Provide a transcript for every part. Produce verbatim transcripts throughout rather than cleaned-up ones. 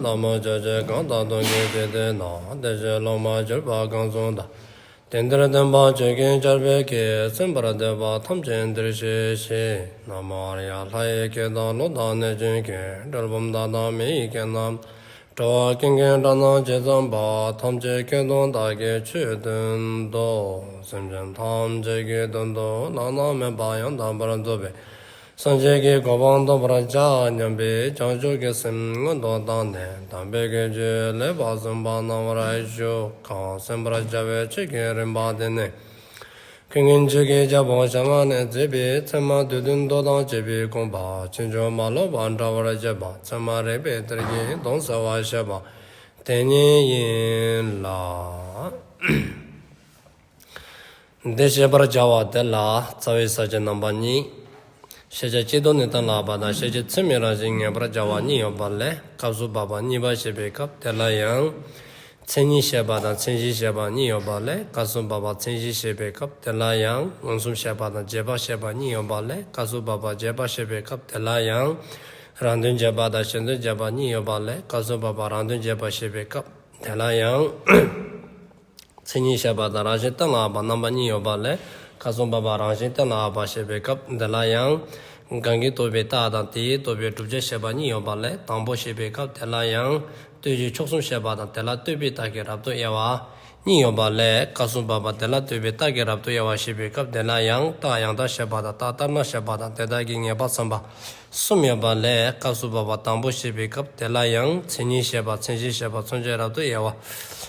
ན་མོ། ཆོས་ཀྱི་གང་དག་སྟོང་གི་འཇིག་རྟེན་ན། བདེ་གཤེགས་སློབ་མར་གྱུར་པ་གང་གསུངས་དང་། དེང་འདིར་སྟོན་པ་ཆོས་ཀྱི་ཆར་འབེབས་ཀྱིས། གསན་པར་འདོད་པ་ཐམས་ཅད་འདིར་གཤེགས་ཤིག། ན་མོ་ཨཱརྱ། ལྷ་ཡི་སྐད་དང་ཀླུ་དང་གནོད་སྦྱིན་སྐད། གྲུལ་བུམ་དག་དང་མི་ཡི་སྐད་རྣམས། འགྲོ་བ་ཀུན་གྱི་སྒྲ་རྣམས་ཇི་ཙམ་པ། ཐམས་ཅད་སྐད་དུ་བདག་གིས་ཆོས་བསྟན་ཏོ། སེམས་ཅན་ཐམས་ཅད་ཀྱི་དོན་དུ་བླ་ན་མེད་པ་ཡང་དག་པར་རྫོགས་པའི་སངས་རྒྱས་ཀྱི་གོ་འཕང་ཐོབ་པར་བྱ་སྙམ་པའི་བྱང་ཆུབ་ཀྱི་སེམས་སྔོན་དུ་བཏང་ནས་དམ་པའི་དགེ་ཆོས་ལེགས་པར་གསན་པ་གནང་བར་ཞུ། གང་གསན་པར་བྱ་བའི་ཆོས་ཀྱི་རིམ་པ་དེ་ནི། ཀུན་མཁྱེན་ཆོས་ཀྱི་རྒྱལ་པོ་ཞལ་སྔ་ནས་མཛད་པའི་ཚད་མ་སྡེ་བདུན་མདོ་དང་བཅས་པའི་དགོངས་པ་ཕྱིན་ཅི་མ་ལོག་པར་འགྲེལ་བར་བྱེད་པ། ཚད་མ་རིགས་པའི་གཏེར་གྱི་དོན་གསལ་བར་བྱེད་པ་དེ་ཉིད་ཡིན་ལ། འདི་བཤད་པར་བྱ་བ་དེ་ལ་རྩ་བའི་ས་བཅད་རྣམ་པ་གཉིས། ཤེས་བྱ་སྤྱི་ལྡོག་ནས་གཏན་ལ་དབབ་པ་དང་། ཤེས་བྱེད་ཚད་མའི་རང་བཞིན་ངེས་པར་བྱ་བ་གཉིས་ཡོད་པ་ལས། སྐབས་སུ་བབ་པ་གཉིས་པ་བཤད་པའི་སྐབས་དེ་ལ་ཡང་། མཚན་ཉིད་བཤད་པ་དང་མཚན་གཞི་བཤད་པ་གཉིས་ཡོད་པ་ལས། སྐབས་སུ་བབ་པ་མཚན་གཞི་བཤད་པའི་སྐབས་དེ་ལ་ཡང་། མངོན་སུམ་བཤད་པ་དང་རྗེས་དཔག་བཤད་པ་གཉིས་ཡོད་པ་ལས། སྐབས་སུ་བབ་པ་རྗེས་དཔག་བཤད་པའི་སྐབས་དེ་ལ་ཡང་། རང་དོན་རྗེས་དཔག་དང་གཞན་དོན་རྗེས་དཔག་གཉིས་ཡོད་པ་ལས། སྐབས་སུ་བབ་པ་རང་དོན་རྗེས་དཔག་བཤད་པའི་སྐབས་དེ་ལ་ཡང་། མཚན་ཉིད་བཤད་པ་དང་རང་བཞིན་གཏན་ལ་དབབ་པ་རྣམ་པ་གཉིས་ཡོད་པ་ལས། སྐབས་སུ་བབ་པ་རང་བཞིན་གཏན་ལ་དབབ་པ་བཤད་པའི་སྐབས་འདི་ལ་ཡང་། གང་གིས་རྟོགས་པའི་རྟགས་དང་དེས་རྟོགས་པའི་བསྒྲུབ་བྱ་བཤད་པ་གཉིས་ཡོད་པ་ལས། དང་པོ་བཤད་པའི་སྐབས་དེ་ལ་ཡང་། ལྟོས་གཞི་ཕྱོགས་གསུམ་བཤད་པ་དང་དེ་ལ་ལྟོས་པའི་རྟགས་ཀྱི་རབ་ཏུ་དབྱེ་བ་གཉིས་ཡོད་པ་ལས། སྐབས་སུ་བབ་པ་དེ་ལ་ལྟོས་པའི་རྟགས་ཀྱི་རབ་ཏུ་དབྱེ་བ་བཤད་པའི་སྐབས་དེ་ལ་ཡང་། རྟགས་ཡང་དག་བཤད་པ་དང་རྟགས་ལྟར་སྣང་བཤད་པ་དང་དེ་དག་གི་ངེས་པ་བསམ་པ། གསུམ་ཡོད་པ་ལས། སྐབས་སུ་བབ་པ་དང་པོ་བཤད་པའི་སྐབས་དེ་ལ་ཡང་། མཚན་ཉིད་བཤད་པ། མཚན་གཞི་བཤད་པ། མཚོན་བྱའི་རབ་ཏུ་དབྱེ་བ་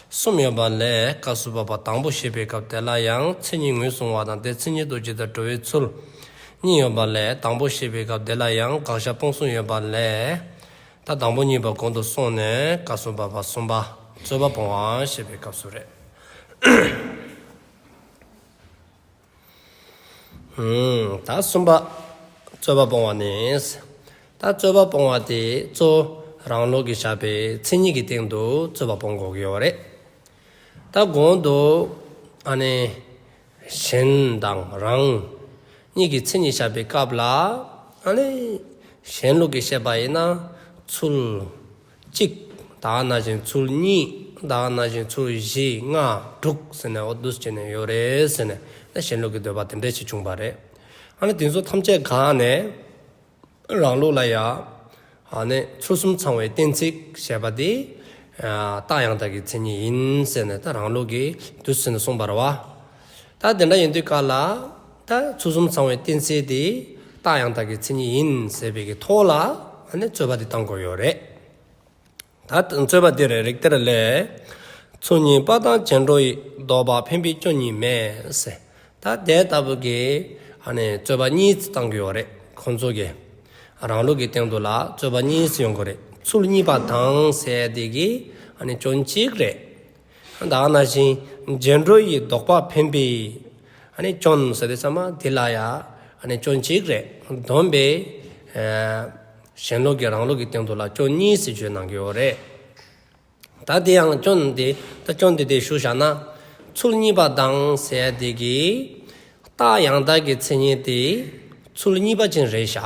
གསུམ་ཡོད་པ་ལས། སྐབས་སུ་བབ་པ་དང་པོ་བཤད་པའི་སྐབས་དེ་ལ་ཡང་། མཚན་ཉིད་ངོས་བཟུང་བ་དང་དེ་མཚན་ཉིད་དུ་ཇི་ལྟར་འགྲོ་བའི་ཚུལ་གཉིས་ཡོད་པ་ལས། དང་པོ་བཤད་པའི་སྐབས་དེ་ལ་ཡང་དགག་བཞག་སྤོང་གསུམ་ཡོད་པ་ལས། ད་དང་པོ་གཉིས་པ་གོང་དུ་སོང་ནས་སྐབས་སུ་བབ་པ་གསུམ་པ། རྩོད་པ་སྤོང་བ་བཤད་པའི་སྐབས་སུ་རེད། ད་གསུམ་པ། རྩོད་པ་སྤོང་བ་ནི། ད་རྩོད་པ་སྤོང་བ་དེ་གཙོ་བོ་རང་ལུགས་ཀྱིས་བཞག་པའི་མཚན་ཉིད་ཀྱི་སྟེང་དུ་རྩོད་པ་སྤོང་དགོས་ཀྱི་ཡོད་རེད། ད་གོང་དུ་ཨ་ནི་གཞན་དང་རང་གཉིས་ཀྱི་མཚན་ཉིད་བཞག་པའི་སྐབས་ལ། ཨ་ནི་གཞན་ལུགས་ཀྱིས་བཤད་པ་ཡིན་ན་ཚུལ་གཅིག་ད་ག་ནང་བཞིན་ཚུལ་གཉིས། ད་ག་ནང་བཞིན་ཚུལ་བཞི་ལྔ་དྲུག་ཟེར་ནས། འོ་འདུག་སེ་བྱས་ནས་ཡོད་རེད་ཟེར་ནས། ད་གཞན་ལུགས་ཀྱི་འདོད་པ་དེ་འདྲ་ཞིག་བྱུང་བ་རེད། ཨ་ནི་དེ་ཚོ་ཐམས་ཅད་གང་ནས་རང་ལུགས་ལ་ཡ། ཨ་ནི་ཚུལ་གསུམ་ཚང་བའི་གཏན་ཚིགས་ཞེས་པ་དེ། ཨ། རྟགས་ཡང་དག་གི་མཚན་ཉིད་ཡིན་ཟེར་ནས་ད་རང་ལུགས་ཀྱིས་འདུག་སེ་ནས་གསུངས་པ་རེད་བ། ད་དེ་འདྲ་ཡིན་དུས་ག་ལ། ད་ཚུལ་གསུམ་ཚང་བའི་གཏན་ཚིགས་དེ་རྟགས་ཡང་དག་གི་མཚན་ཉིད་ཡིན་ཟེར་བའི་གི་ཐོག་ལ། ཨ་ནི་རྩོད་པ་དེ་བཏང་དགོས་ཡོད་རེད། ད་རྩོད་པ་འདིར་རིགས་གཏེར་ལས། ཚུལ་གཉིས་པ་དང་རྗེས་འགྲོ་ཡི། ལྡོག་པ་འཕེན་པའི་སྐྱོན་གཉིས་མེད་ཟེར། ད་དེ་ལྟ་བུ་གི་ཨ་ནི་རྩོད་པ་གཉིས་བཏང་གི་ཡོད་རེད་ཁོང་ཚོ་གི། རང་ལུགས་ཀྱི་སྟེང་དུ་ལ་རྩོད་པ་གཉིས་ཡོང་གི་རེད། ཚུལ་གཉིས་པ་དང་ཟེར་དེ་གི་ཨ་ནི་སྐྱོན་གཅིག་རེད། ད་ག་ནང་བཞིན་རྗེས་འགྲོ་ཡི་ལྡོག་པ་འཕེན་པའི་ཨ་ནི་སྐྱོན་ཟེར་དུས་ཙམ་པ་འདི་ལ་ཡ་ཨ་ནི་སྐྱོན་གཅིག་རེད། བསྡོམས་པས། ཨ། གཞན་ལུགས་ཀྱི་རང་ལུགས་ཀྱི་སྟེང་དུ་ལ་སྐྱོན་གཉིས་ཟེར་བརྗོད་གནང་གི་ཡོད་རེད། ད་དེ་ཡང་སྐྱོན་དེ། ད་སྐྱོན་དེ་དེ་ཞུ་བཞག་ན། ཚུལ་གཉིས་པ་དང་ཟེར་དེ་གི་རྟགས་ཡང་དག་གི་མཚན་ཉིད་དེ་ཚུལ་གཉིས་པ་ཅན་རེད་བཞག་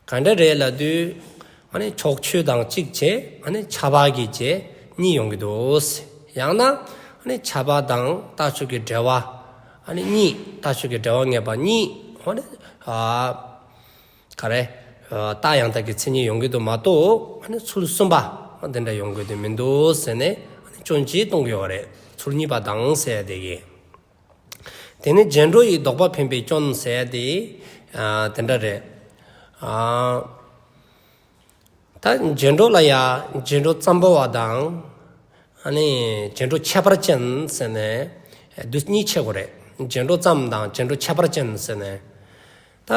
ག་འདྲ་རེད་ལབ་དུས། ཨ་ནི་ཕྱོགས་ཆོས་དང་གཅིག་བྱས། ཨ་ནི་ཁྱབ་པ་གི་བྱས་གཉིས་ཡོང་གི་འདུག་ཡང་ན་ཨ་ནི་ཁྱབ་པ་དང་རྟགས་ཆོས་ཀྱི་འབྲེལ་བ། ཨ་ནི་གཉིས། རྟགས་ཆོས་ཀྱི་འབྲེལ་བ་ངེས་པ་གཉིས། ཨ་ནི། ཨ། ག་རེ། ཨ། རྟགས་ཡང་དག་གི་མཚན་ཉིད་ཡོང་གི་འདུག་མ་གཏོགས། ཨ་ནི་ཚུལ་གསུམ་པ་འདི་འདྲ་ཡོང་གི་འདུག་མི་འདུག་ཟེར་ནས། ཨ་ནི་སྐྱོན་གཅིག་གཏོང་གི་ཡོད་རེད། ཚུལ་གཉིས་པ་དང་ཟེར་དེ་གི། དེ་ནི་རྗེས་འགྲོ་ཡི་ལྡོག་པ་འཕེན་པའི་སྐྱོན་ཟེར་དེ། ཨ། དེ་འདྲ་རེད། ཨ། ད་རྗེས་འགྲོ་ལ་ཡ་རྗེས་འགྲོ་ཙམ་པོ་བ་དང་། ཨ་ནི་རྗེས་འགྲོ་ཁྱད་པར་ཅན་ཟེར་ནས་དུས་གཉིས་ཕྱེ་དགོས་རེད། རྗེས་འགྲོ་ཙམ་དང་རྗེས་འགྲོ་ཁྱད་པར་ཅན་ཟེར་ནས། ད་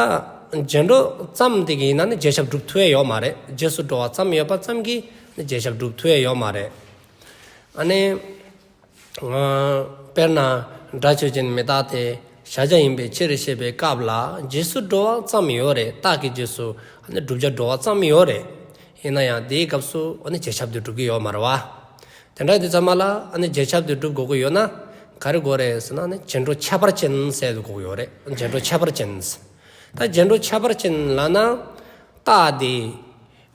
རྗེས་འགྲོ་ཙམ་དེ་གི་ཡིན་ན་ནི་རྗེས་ཁྱབ་སྒྲུབ་ཐུབ་ཡ་ཡོད་མ་རེད། རྗེས་སུ་འགྲོ་བ་ཙམ་ཡོད་པ་ཙམ་གྱིས་ནི་རྗེས་ཁྱབ་སྒྲུབ་ཐུབ་ཡ་ཡོད་མ་རེད། ཨ་ནི། དཔེར་ན་སྒྲ་ཆོས་ཅན་མི་རྟག་སྟེ་གཞལ་བྱ་ཡིན་པའི་ཕྱིར་ཞེས་པའི་སྐབས་ལ་རྗེས་སུ་འགྲོ་བ་ཙམ་ཡོད་རེད། རྟགས་ཀྱི་རྗེས་སུ་ཨ་ནི་བསྒྲུབ་བྱ་འགྲོ་བ་ཙམ་ཡོད་རེད། ཡིན་ན་ཡང་དེའི་སྐབས་སུ་ཨ་ནི་རྗེས་ཁྱབ་དེ་སྒྲུབ་ཀྱི་ཡོད་མ་རེད་བ། དེ་འདྲ་དུས་ཙམ་པ་ལ་ཨ་ནི་རྗེས་ཁྱབ་དེ་སྒྲུབ་དགོས་ཀྱི་ཡོད་ན། ག་རེ་དགོས་རེད་ཟེར་ན་ནི་རྗེས་འགྲོ་ཁྱད་པར་ཅན་ཟེར་དགོས་ཀྱི་ཡོད་རེད། རྗེས་འགྲོ་ཁྱད་པར་ཅན། ད་རྗེས་འགྲོ་ཁྱད་པར་ཅན་ལབ་ན། རྟགས་དེ།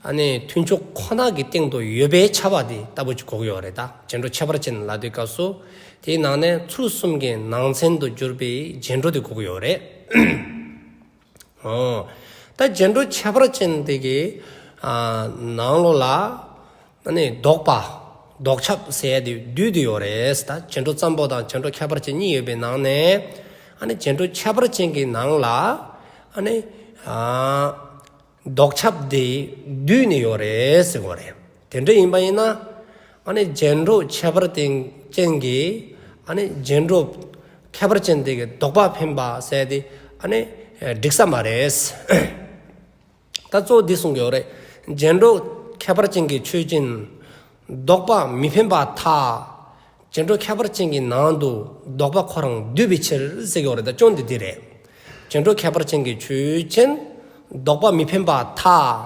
ཨ་ནི་མཐུན་ཕྱོགས་ཁོ་ན་གི་སྟེང་དུ་ཡོད་པའི་ཁྱབ་པ་དེ་ལྟ་བུ་ཅིག་གོ་གི་ཡོད་རེད། ད་རྗེས་འགྲོ་ཁྱད་པར་ཅན་ལབ་དུས་སྐབས་སུ་དེའི་ནང་ནས་ཚུལ་གསུམ་གྱི་ནང་ཚན་དུ་གྱུར་པའི་རྗེས་འགྲོ་དེ་གོ་གི་ཡོད་རེད། ཨོ། ད་རྗེས་འགྲོ་ཁྱད་པར་ཅན་དེ་གི་ཨ་ནང་ལོགས་ལ་ཨ་ནི་ལྡོག་པ། ལྡོག་ཁྱབ་ཟེར་ཡ་དེ་བསྡུས་ཏེ་ཡོད་རེད། ད་རྗེས་འགྲོ་ཙམ་པོ་དང་རྗེས་འགྲོ་ཁྱད་པར་ཅན་གཉིས་ཡོད་པའི་ནང་ནས་ཨ་ནི་རྗེས་འགྲོ་ཁྱད་པར་ཅན་གྱི་ནང་ལ་ཨ་ནི་ཨ་ལྡོག་ཁྱབ་དེ་བསྡུས་ནས་ཡོད་རེད་ཟེར་གོ་རེད། དེ་འདྲ་ཡིན་པ་ཡིན་ན་ཨ་ནི་རྗེས་འགྲོ་ཁྱད་པར་ཅན་གྱི་ཨ་ནི་རྗེས་འགྲོ་ཁྱད་པར་ཅན་དེ་གི་ལྡོག་པ་འཕེན་པ་ཟེར་དེ་ཨ་ནི་འགྲིག་ས་མ་རེད། ད་གཙོ་བོ་འདི་གསུང་གི་ཡོད་རེད། རྗེས་འགྲོ་ཁྱད་པར་ཅན་གྱི་ཆོས་ཅན། ལྡོག་པ་མི་འཕེན་པར་ཐལ། རྗེས་འགྲོ་ཁྱད་པར་ཅན་གྱི་ནང་དུ་ལྡོག་པ་ཁོ་རང་འདུས་པའི་ཕྱིར་ཟེར་གྱི་ཡོད་རེད། ད་སྐྱོན་འདི་འདི་རེད། རྗེས་འགྲོ་ཁྱད་པར་ཅན་གྱི་ཆོས་ཅན། ལྡོག་པ་མི་འཕེན་པར་ཐལ།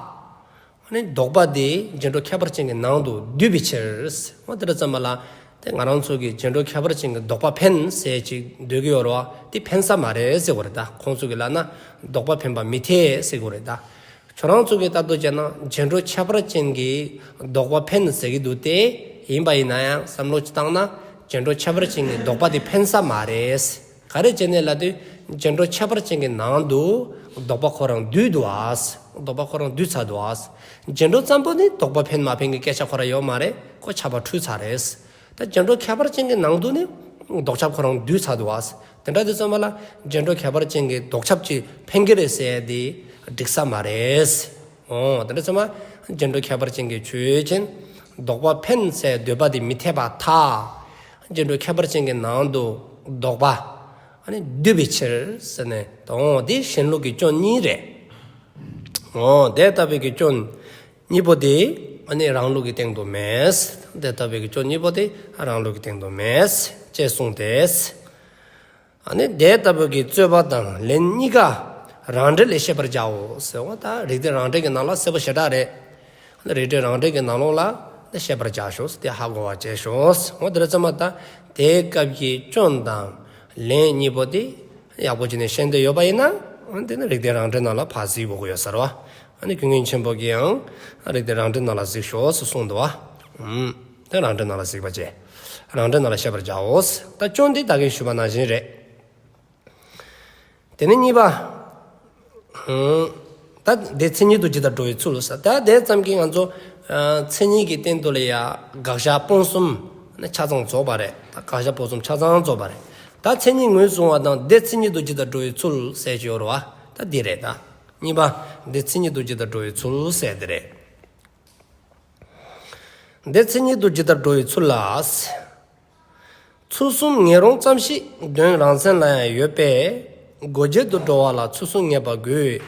ཨ་ནི་ལྡོག་པ་དེ་རྗེས་འགྲོ་ཁྱད་པར་ཅན་གྱི་ནང་དུ་འདུས་པའི་ཕྱིར། འོ་དེ་འདྲ་ཙམ་པ་ལ་དེ་ང་རང་ཚོ་གིས་རྗེས་འགྲོ་ཁྱད་པར་ཅན་གྱི་ལྡོག་པ་འཕེན་ཟེར་ཅིག་འདོད་ཀྱི་ཡོད་རེད་བ། དེ་འཕེན་ས་མ་རེད་ཟེར་གྱི་ཡོད་རེད། ད་ཁོང་ཚོ་གིས་ལབ་ན་ལྡོག་པ་འཕེན་པ་མི་འཐད་ཟེར་གྱི་ཡོད་རེད། ད་ཁྱོད་རང་ཚོ་གིས་ལྟ་རྟོག་བྱས་ན་རྗེས་འགྲོ་ཁྱད་པར་ཅན་གྱི་ལྡོག་པ་འཕེན་ཟེར་གྱི་འདུག་སྟེ། ཡིན་པ་ཡིན་ན་ཡང་བསམ་བློ་ཅིག་བཏང་ན་རྗེས་འགྲོ་ཁྱད་པར་ཅན་གྱི་ལྡོག་པ་དེ་འཕེན་ས་མ་རེད། ག་རེ་བྱས་ནས་ལབ་དུས་རྗེས་འགྲོ་ཁྱད་པར་ཅན་གྱི་ནང་དུ་ལྡོག་པ་ཁོ་རང་འདུས་འདུག་ཨ། ལྡོག་པ་ཁོ་རང་འདུས་ཚར་འདུག་ཨ། རྗེས་འགྲོ་ཙམ་པོ་ནི་ལྡོག་པ་འཕེན་མ་འཕེན་གྱི་སྐད་ཆ་ཁོ་རང་ཡོད་མ་རེད། ཁོ་ཁྱབ་པ་འཁྲུལ་ཚར་རེད། ད་རྗེས་འགྲོ་ཁྱད་པར་ཅན་གྱི་ནང་དུ་ནི་ལྡོག་ཁྱབ་ཁོ་རང་འདུས་ཚར་འདུག་ཨ། དེ་འདྲ་དུས་ཙམ་པ་ལ་རྗེས་འགྲོ་ཁྱད་པར་ཅན་གྱི་ལྡོག་ཁྱབ་ཅིག་འཕེན་གྱི་རེད་ཟེར་དེ་འགྲིག་ས་མ་རེད། འོ་དེ་འདྲ་ཚང་མ་རྗེས་འགྲོ་ཁྱད་པར་ཅན་གྱི་ཆོས་ཅན། ལྡོག་པ་འཕེན་ཟེར་འདོད་པ་དེ་མི་འཐད་པར་ཐལ། རྗེས་འགྲོ་ཁྱད་པར་ཅན་གྱི་ནང་དུ་ལྡོག་པ་ཨ་ནི་འདུས་པའི་ཕྱིར་ཟེར་ནས། འོ་དེ་གཞན་ལུགས་ཀྱི་སྐྱོན་གཉིས་རེད། འོ་དེ་ལྟ་བུའི་གི་སྐྱོན་གཉིས་པོ་དེ་ཨ་ནི་རང་ལུགས་ཀྱི་སྟེང་དུ་མེད། དེ་ལྟ་བུའི་གི་སྐྱོན་གཉིས་པོ་དེ་རང་ལུགས་ཀྱི་སྟེང་དུ་མེད་ཅེས་གསུངས་ཏེ། ཨ་ནི་དེ་ལྟ་བུ་གི་རྩོད་པ་དང་ལན་གཉིས་ཀ་རང་འགྲེལ་ལས་བཤད་པར་བྱའོ་ཟེར་བ། ད་རིགས་གཏེར་རང་འགྲེལ་གྱི་ནང་ལ་གསལ་པོ་ཞེ་དྲག་རེད། ཨ་ནི་རིགས་གཏེར་རང་འགྲེལ་གྱི་ནང་ལོགས་ལ་དེ་བཤད་པར་བྱ་ཤོག་དེ་ཧ་གོ་བ་བྱས་ཤོག་འོ་དེ་རེད། ཚང་མ་ད་དེའི་སྐབས་ཀྱི་སྐྱོན་དང་ལན་གཉིས་པོ་དེ་ཡག་པོ་བྱས་ནས་ཤེས་འདོད་ཡོད་པ་ཡིན་ན། འོ་དེ་ནི་རིགས་གཏེར་རང་འགྲེལ་ནང་ལ་ཕར་གཟིགས་དགོས་ཀྱི་ཡོད་ས་རེད་བ། ཨ་ནི་ཀུན་མཁྱེན་ཆེན་པོ་གིའང་རིགས་གཏེར་རང་འགྲེལ་ནང་ལ་གཟིགས་ཤོག་ཟེར་གསུངས་འདུག་བ། ཨུམ། དེ་རང་འགྲེལ་ནང་ལ་གཟིགས་པ་བྱས། རང་འགྲེལ་ནང་ལ་བཤད་པར་བྱའོ། ད་སྐྱོན་འདི་ད་གིན་ཞུས་པ་ནང་བཞིན་རེད། དེ་ནས་གཉིས་པ། ཨུམ། ད་དེ་མཚན་ཉིད་དུ་ཇི་ལྟར་འགྲོ་བའི་ཚུལ་ཟེར། ད་དེ་ཙམ་གྱིས་ང་ཚོ་ཨ་མཚན་ཉིད་ཀྱི་སྟེང་དུ་ལ་ཡ་དགག་བཞག་སྤོང་གསུམ་ཆ་ཚང་རྫོགས་པ་རེད། ད་དགག་བཞག་སྤོང་གསུམ་ཆ་ཚང་རྫོགས་པ་རེད། ད་མཚན་ཉིད་ངོས་བཟུང་བ་དང་དེ་མཚན་ཉིད་དུ་ཇི་ལྟར་འགྲོ་བའི་ཚུལ་ཟེར་གྱི་ཡོད་རེད་བ། ད་འདི་རེད་ད། གཉིས་པ། འདི་མཚན་ཉིད་དུ་ཇི་ལྟར་འགྲོ་བའི་ཚུལ་ཟེར་འདི་རེད། འདི་མཚན་ཉིད་དུ་ཇི་ལྟར་འགྲོ་བའི་ཚུལ་ལ། ཚུལ་གསུམ་ངེས་རུང་ཙམ་ཞིག་དོན་རང་མཚན་ལ་ཡང་ཡོད་པས། དགོས་བྱེད་དུ་འགྲོ་བ་ལ་ཚུལ་གསུམ་ངེས་པ་དགོས།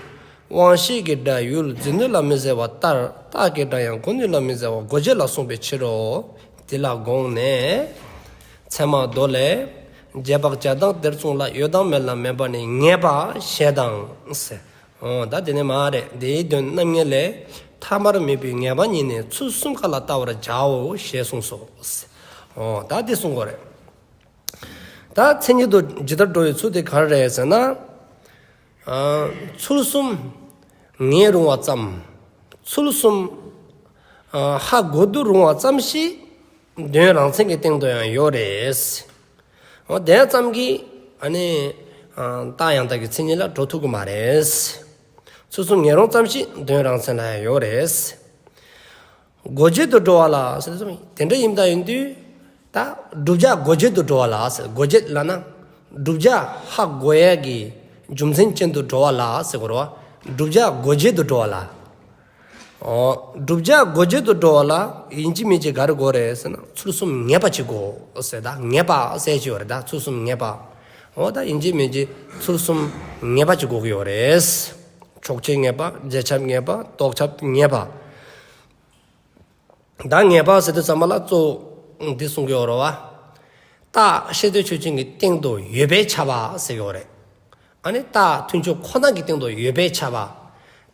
དབང་ཤེས་ཀྱི་སྒྲ་ཡུལ་འཛིན་ནུས་ལ་མི་ཟེར་བ་ལྟར་རྟགས་ཀྱི་སྒྲ་ཡང་གོ་ནུས་ལ་མི་ཟེར་བ་དགོས་བྱེད་ལ་གསུངས་པའི་ཕྱིར་རོ། འདི་ལ་དགོངས་ནས། ཚད་མ་མདོ་ལས། རྗེས་དཔག་བྱ་དང་དེར་མཚུངས་ལ་ཡོད་དང་མེད་ལ་མེད་པ་ནི་ངེས་པ་ཞེས་དང་། འོ་ད་དེ་ནི་མ་རེད། དེའི་དོན་རྣམ་ངེས་ལས། ཐ་མར་དམིགས་པའི་ངེས་པ་ཉིད་ནི་ཚུལ་གསུམ་ཀ་ལ་ལྟ་བར་བྱའོ་ཞེས་གསུངས་སོ། འོ་ད་དེ་གསུང་དགོས་རེད། ད་མཚན་ཉིད་དུ་ཇི་ལྟར་འགྲོ་བའི་ཚུལ་དེ་ག་རེ་རེད་ཟེར་ན། ཨ་ཚུལ་གསུམ་ངེས་རུང་བ་ཙམ། ཚུལ་གསུམ་ཨ་ཧ་གོ་དུ་རུང་བ་ཙམ་ཞིག་དོན་རང་མཚན་གྱི་སྟེང་དུ་ཡང་ཡོད་རེད། འོ་དེ་ཙམ་གྱིས་ཨ་ནི་ཨ་རྟགས་ཡང་དག་གི་མཚན་ཉིད་ལ་འགྲོ་ཐུབ་ཀྱི་མ་རེད། ཚུལ་གསུམ་ངེས་རུང་ཙམ་ཞིག་དོན་རང་མཚན་ལ་ཡང་ཡོད་རེད། དགོས་བྱེད་དུ་འགྲོ་བ་ལ་ཟེར་དུས་དེ་འདྲ་ཡིན་པ་ཡིན་དུས། ད་བསྒྲུབ་བྱ་དགོས་བྱེད་དུ་འགྲོ་བ་ལ་ཟེར། དགོས་བྱེད་ལབ་ན་བསྒྲུབ་བྱ་ཧ་གོ་ཡ་གི་རྒྱུ་མཚན་ཅན་དུ་འགྲོ་བ་ལ་ཟེར་དགོས་རེད་བ། བསྒྲུབ་བྱ་དགོས་བྱེད་དུ་འགྲོ་བ་ལ། འོ། བསྒྲུབ་བྱ་དགོས་བྱེད་དུ་འགྲོ་བ་ལ་ཡིན་གཅིག་མིན་གཅིག་ག་རེ་དགོས་རེད་ཟེར་ན། ཚུལ་གསུམ་ངེས་པ་ཅིག་དགོས་ཟེར། ད་ངེས་པ་ཟེར་གྱི་ཡོད་རེད། ད་ཚུལ་གསུམ་ངེས་པ། འོ་ད་ཡིན་གཅིག་མིན་གཅིག་ཚུལ་གསུམ་ངེས་པ་ཅིག་དགོས་ཀྱི་ཡོད་རེད། ཕྱོགས་ཆོས་ངེས་པ། རྗེས་ཁྱབ་ངེས་པ། ལྡོག་ཁྱབ་ངེས་པ། ད་ངེས་པ་ཟེར་དུས་ཙམ་པ་ལ་གཙོ་བོ་འདི་གསུང་གི་ཡོད་རེད་བ། རྟགས་ཤེས་འདོད་ཆོས་ཅན་གྱི་སྟེང་དུ་ཡོད་པས་ཁྱབ་པ་ཟེར་གྱི་ཡོད་རེད། ཨ་ནི་རྟགས་མཐུན་ཕྱོགས་ཁོ་ན་གི་སྟེང་དུ་ཡོད་པས་ཁྱབ་པ།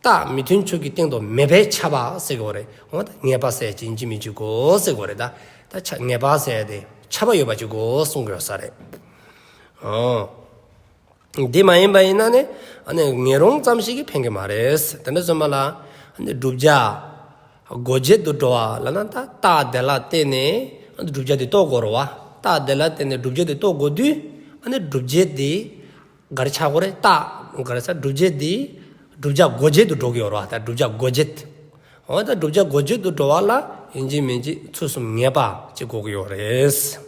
རྟགས་མི་མཐུན་ཕྱོགས་ཀྱི་སྟེང་དུ་མེད་པས་ཁྱབ་པ་ཟེར་གྱི་ཡོད་རེད། འོ་ད་ངེས་པ་ཟེར་ཅིག་ཡིན་གཅིག་མིན་གཅིག་དགོས་ཟེར་གྱི་ཡོད་རེད། ད་ད་ཆ་ངེས་པ་ཟེར་དེ་ཁྱབ་པ་ཡོད་པ་ཅིག་དགོས་གསུང་གི་ཡོད་ས་རེད། འོ། འདི་མ་ཡིན་པ་ཡིན་ན་ནི་ཨ་ནི་ངེས་རུང་ཙམ་ཞིག་གིས་ཕན་གྱི་མ་རེད། དེ་འདྲ་སོང་བ་ལ་ཨ་ནི་བསྒྲུབ་བྱ་ དགོས་ཆེད་དུ་འགྲོ་བ་ལབ་ན། ད་རྟགས་དེ་ལ་བརྟེན་ནས་བསྒྲུབ་བྱ་དེ་རྟོགས་དགོས་རེད་བ། རྟགས་དེ་ལ་བརྟེན་ནས་བསྒྲུབ་བྱ་དེ་རྟོགས་དགོས་དུས། ཨ་ནི་བསྒྲུབ་བྱ་དེ་ག་རེ་ཆགས་དགོས་རེད། རྟགས་ག་རེ་ཟེར། བསྒྲུབ་བྱ་དེ་བསྒྲུབ་བྱ་དགོས་ཆེད་དུ་འགྲོ་གི་ཡོད་རེད་བ། ད་བསྒྲུབ་བྱ་དགོས་ཆེད། འོ་ད་བསྒྲུབ་བྱ་དགོས་ཆེད་དུ་འགྲོ་བ་ལ་ཡིན་གཅིག་མིན་གཅིག་ཚུལ་གསུམ་ངེས་པ་ཅིག་དགོས་ཀྱི་ཡོད་རེད།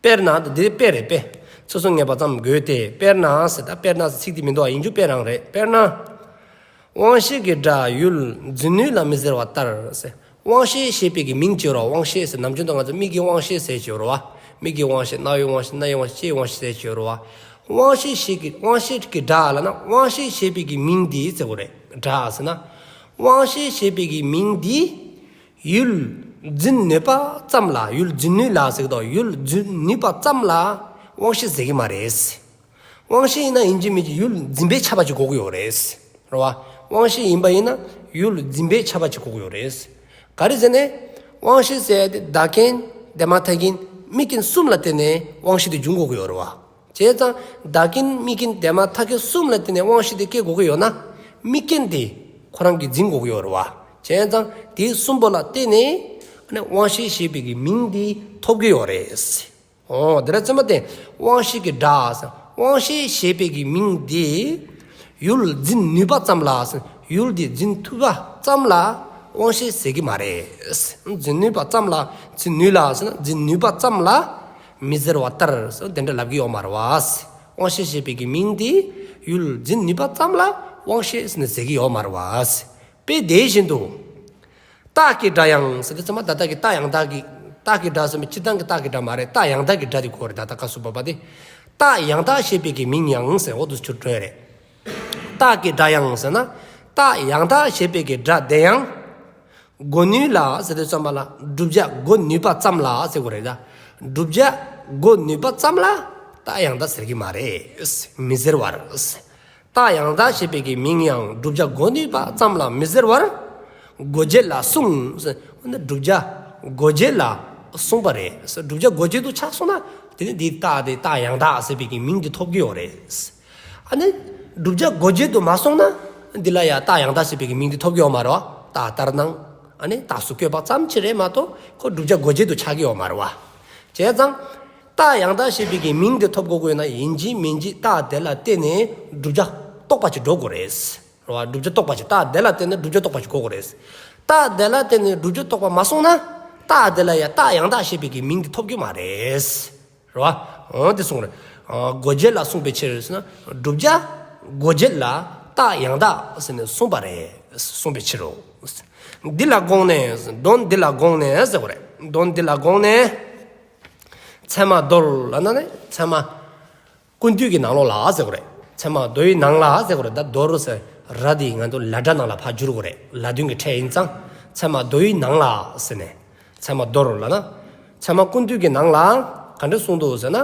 དཔེར་ན། འདི་དཔེ་རེད་དཔེ། ཚུལ་གསུམ་ངེས་པ་ཙམ་དགོས་ཏེ། དཔེར་ན་ཟེར། ད་དཔེར་ན་ཟེར་ཚིག་དེ་མི་འདུག་ཨ། ཡིན་རྒྱུ་དཔེ་རང་རེད། དཔེར་ན། དབང་ཤེས་ཀྱི་སྒྲ་ཡུལ་འཛིན་ནུས་ལ་མི་ཟེར་བ་ལྟར་ཟེར། དབང་ཤེས་ཞེས་པའི་གི་མིང་ཅིག་ཡོད་རེད་བ། དབང་ཤེས་ཟེར། ནམ་རྒྱུན་དུ་ང་ཚོ་མིག་གི་དབང་ཤེས་ཟེར་གྱི་ཡོད་རེད་བ། མིག་གི་དབང་ཤེས། རྣ་བའི་དབང་ཤེས། སྣའི་དབང་ཤེས། ལྕེའི་དབང་ཤེས་ཟེར་གྱི་ཡོད་རེད་བ། དབང་ཤེས་ཞེས་ཀྱི། དབང་ཤེས་ཀྱི་སྒྲ་ལབ་ན། དབང་ཤེས་ཞེས་པའི་གི་མིང་འདི་ཟེར་དགོས་རེད། སྒྲ་ཟེར་ན། དབང་ཤེས་ཞེས་པའི་གི་མིང་འདི། ཡུལ་འཛིན་ནུས་པ་ཙམ་ལ། ཡུལ་འཛིན་ནུས་ལ་ཟེར་གི་འདུག་ཡུལ་འཛིན་ནུས་པ་ཙམ་ལ་དབང་ཤེས་ཟེར་གི་མ་རེད། དབང་ཤེས་ཡིན་ན་ཡིན་གཅིག་མིན་གཅིག་ཡུལ་འཛིན་པའི་ཆ་པ་ཅིག་དགོས་ཀྱི་ཡོད་རེད། རེད་བ། དབང་ཤེས་ཡིན་པ་ཡིན་ན་ཡུལ་འཛིན་པའི་ཆ་པ་ཅིག་དགོས་ཀྱི་ཡོད་རེད། ག་རེ་ཟེར་ན། དབང་ཤེས་ཟེར་ཡ་དེ་བདག་རྐྱེན་དེ་མ་ཐག་རྐྱེན་དམིགས་རྐྱེན་གསུམ་ལ་བརྟེན་ནས་དབང་ཤེས་དེ་འབྱུང་དགོས་ཀྱི་ཡོད་རེད་བ། བྱས་ཙང་བདག་རྐྱེན་དམིགས་རྐྱེན་དེ་མ་ཐག་རྐྱེན་གསུམ་ལ་བརྟེན་ནས་དབང་ཤེས་དེ་སྐྱེ་དགོས་ཀྱི་ཡོད་ན། དམིགས་རྐྱེན་དེ་ཁོ་རང་གིས་འཛིན་དགོས་ཀྱི་ཡོད་རེད་བ། བྱས་ཙང་དེ་གསུམ་པོ་ལ་བརྟེན་ནས་ཨ་ནི་དབང་ཤེས་ཞེས་པའི་གི་མིང་དེ་ཐོབ་ཀྱི་ཡོད་རེད། འོ་དེ་ར་ཚད་མ་དེ། དབང་ཤེས་ཀྱི་སྒྲ་ཟེར། དབང་ཤེས་ཞེས་པའི་གི་མིང་དེ་ཡུལ་འཛིན་ནུས་པ་ཙམ་ལ་ཟེར། ཡུལ་དེ་འཛིན་ཐུབ་པ་ཙམ་ལ་དབང་ཤེས་ཟེར་གི་མ་རེད། འཛིན་ནུས་པ་ཙམ་ལ། འཛིན་ནུས་ལ་ཟེར་ན། འཛིན་ནུས་པ་ཙམ་ལ་མི་ཟེར་བ་ལྟར་ཟེར་དེ་འདྲ་ལབ་ཀྱི་ཡོད་མ་རེད་བ། དབང་ཤེས་ཞེས་པའི་གི་མིང་དེ་ཡུལ་འཛིན་ནུས་པ་ཙམ་ལ་དབང་ཤེས་ཟེར་ནས་ཟེར་གི་ཡོད་མ་རེད་བ། དཔེ་དེ་བཞིན་དུ། རྟགས་ཀྱི་སྒྲ་ཡང་ཟེར་དུས་ཙམ་པ། ད་ལྟ་གི་རྟགས་ཡང་དག་གི། རྟགས་ཀྱི་སྒྲ་ཟེར་མི་སྤྱིར་བཏང་གི་རྟགས་ཀྱི་སྒྲ་མ་རེད། རྟགས་ཡང་དག་གི་སྒྲ་དེ་གོ་རེད། ད་ལྟ་སྐབས་སུ་བབ་པ་དེ། རྟགས་ཡང་དག་ཞེས་པའི་གི་མིང་ཡང་ཟེར། འོ་དུ་ཆུ་འགྲོ་ཡ་རེད། རྟགས་ཀྱི་སྒྲ་ཡང་ཟེར་ན། རྟགས་ཡང་དག་ཞེས་པའི་གི་སྒྲ་དེ་ཡང་། གོ་ནུས་ལ་ཟེར་དུས་ཙམ་པ་ལ། བསྒྲུབ་བྱ་གོ་ནུས་པ་ཙམ་ལ་ཟེར་དགོས་རེད་ད། བསྒྲུབ་བྱ་གོ་ནུས་པ་ཙམ་ལ་རྟགས་ཡང་དག་ཟེར་གི་མ་རེད། མི་ཟེར་བར། རྟགས་ཡང་དག་ཞེས་པའི་གི་མིང་ཡང་བསྒྲུབ་བྱ་གོ་ནུས་པ་ཙམ་ལ་མི་ཟེར་བར། གོ་བྱེད་ལ་གསུངས། འོ་ན་བསྒྲུབ་བྱ་གོ་བྱེད་ལ་གསུངས་པ་རེད། བསྒྲུབ་བྱ་གོ་བྱེད་དུ་ཆགས་སོང་ན། དེ་ནི་འདི་རྟགས་དེ་རྟགས་ཡང་དག་ཟེར་བའི་གི་མིང་དེ་ཐོབ་ཀྱི་ཡོད་རེད། ཨ་ནི་བསྒྲུབ་བྱ་གོ་བྱེད་དུ་མ་སོང་ན། འདི་ལ་ཡང་རྟགས་ཡང་དག་ཟེར་བའི་གི་མིང་དེ་ཐོབ་ཀྱི་ཡོད་མ་རེད་བ། རྟགས་ལྟར་སྣང་། ཨ་ནི་རྟགས་སུ་བཀོད་པ་ཙམ་ཅིག་རེད་མ་གཏོགས་ཁོ་བསྒྲུབ་བྱ་གོ་བྱེད་དུ་ཆགས་ཀྱི་ཡོད་མ་རེད་བ། བྱས་ཙང་། རྟགས་ཡང་དག་ཞེས་པའི་གི་མིང་དེ་ཐོབ་དགོས་ཀྱི་ཡོད་ན། ཡིན་གཅིག་མིན་གཅིག་རྟགས་དེ་ལ་བརྟེན་ནས་བསྒྲུབ་བྱ་རྟོགས་པ་ཅིག་འགྲོ་དགོས་རེད། རེད་བ། བསྒྲུབ་བྱ་རྟོགས་པ་ཅིག་རྟགས་དེ་ལ་བརྟེན་ནས་བསྒྲུབ་བྱ་རྟོགས་པ་ཅིག་དགོས་དགོས་རེད། རྟགས་དེ་ལ་བརྟེན་ནས་བསྒྲུབ་བྱ་རྟོགས་པ་མ་སོང་ན། རྟགས་དེ་ལ་ཡང་རྟགས་ཡང་དག་ཞེས་པའི་གི་མིང་དེ་ཐོབ་རྒྱུ་མ་རེད། རེད་བ། འོ་དེ་གསུངས་རེད། ཨ། གོ་བྱེད་ལ་གསུངས་པའི་ཕྱིར་ཟེར་ན། བསྒྲུབ་བྱ་གོ་བྱེད་ལ་རྟགས་ཡང་དག་ཟེར་ནས་གསུངས་པ་རེད། གསུངས་པའི་ཕྱིར་རོ། འདི་ལ་དགོངས་ནས། དོན་འདི་ལ་དགོངས་ནས་ཟེར་བ་རེད། དོན་འདི་ལ་དགོངས་ནས། ཚད་མ་མདོར་ལབ་ན་ནི་ཚད་མ་ཀུན་བཏུས་ཀྱི་ནང་ལོགས་ལ་ཟེར་བ་རེད། ཚད་མ་མདོ་ཡི་ནང་ལ་ཟེར་བ་རེད། ད་མདོར་ཟེར་ར་དེ་ང་ཚོ་ལ་སྒྲ་ནང་ལ་ཕར་བསྒྱུར་དགོས་རེད། ལ་དོན་གྱི་ཕྲད་ཡིན་ཙང་། ཚད་མ་མདོ་ཡི་ནང་ལ་ཟེར་ནས། ཚད་མ་མདོར་ལབ་ན། ཚད་མ་ཀུན་བཏུས་ཀྱི་ནང་ལ་ག་འདྲ་གསུངས་འདུག་ཟེར་ན།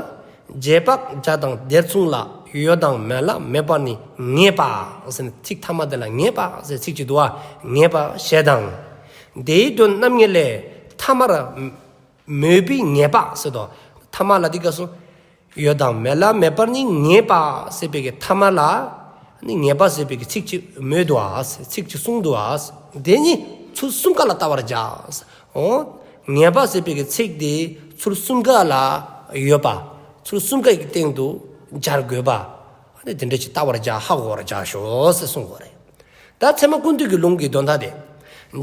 རྗེས་དཔག་བྱ་དང་དེར་མཚུངས་ལ། ཡོད་དང་མེད་ལ་མེད་པར་ནི་ངེས་པ་ཟེར་ནས། ཚིག་མཐའ་མ་དེ་ལ་ངེས་པ་ཟེར་ཚིག་ཅིག་འདུག་བ། ངེས་པ་ཞེས་དང་། དེའི་དོན་རྣམ་ངེས་ལས། ཐ་མར་མོས་པའི་ངེས་པ་ཟེར་དོ། ཐ་མ་ལ་དེ་ག་སོང་། ཡོད་དང་མེད་ལ་མེད་པར་ནི་ངེས་པ་ཟེར་བའི་གི་ཐ་མ་ལ། ནི་ངེས་པ་ཟེར་བའི་གི་ཚིག་ཅིག་མོས་འདུག་ཨ། ཚིག་ཅིག་གསུངས་འདུག་ཨ། དེ་ནི་ཚུལ་གསུམ་ཀ་ལ་བལྟ་བར་བྱ། འོ། ངེས་པ་ཟེར་བའི་གི་ཚིག་དེ་ཚུལ་གསུམ་ཀ་ལ་ཡོད་པ། ཚུལ་གསུམ་ཀ་ཡི་སྟེང་དུ་སྦྱར་དགོས་པ། ནི་དེ་འདྲ་ཅིག་བལྟ་བར་བྱ། ཧ་གོ་བར་བྱ་ཞོག་ཟེར་གསུངས་པ་རེད། ད་ཚད་མ་ཀུན་བཏུས་ཀྱི་ལུང་གི་དོན་དག་དེ།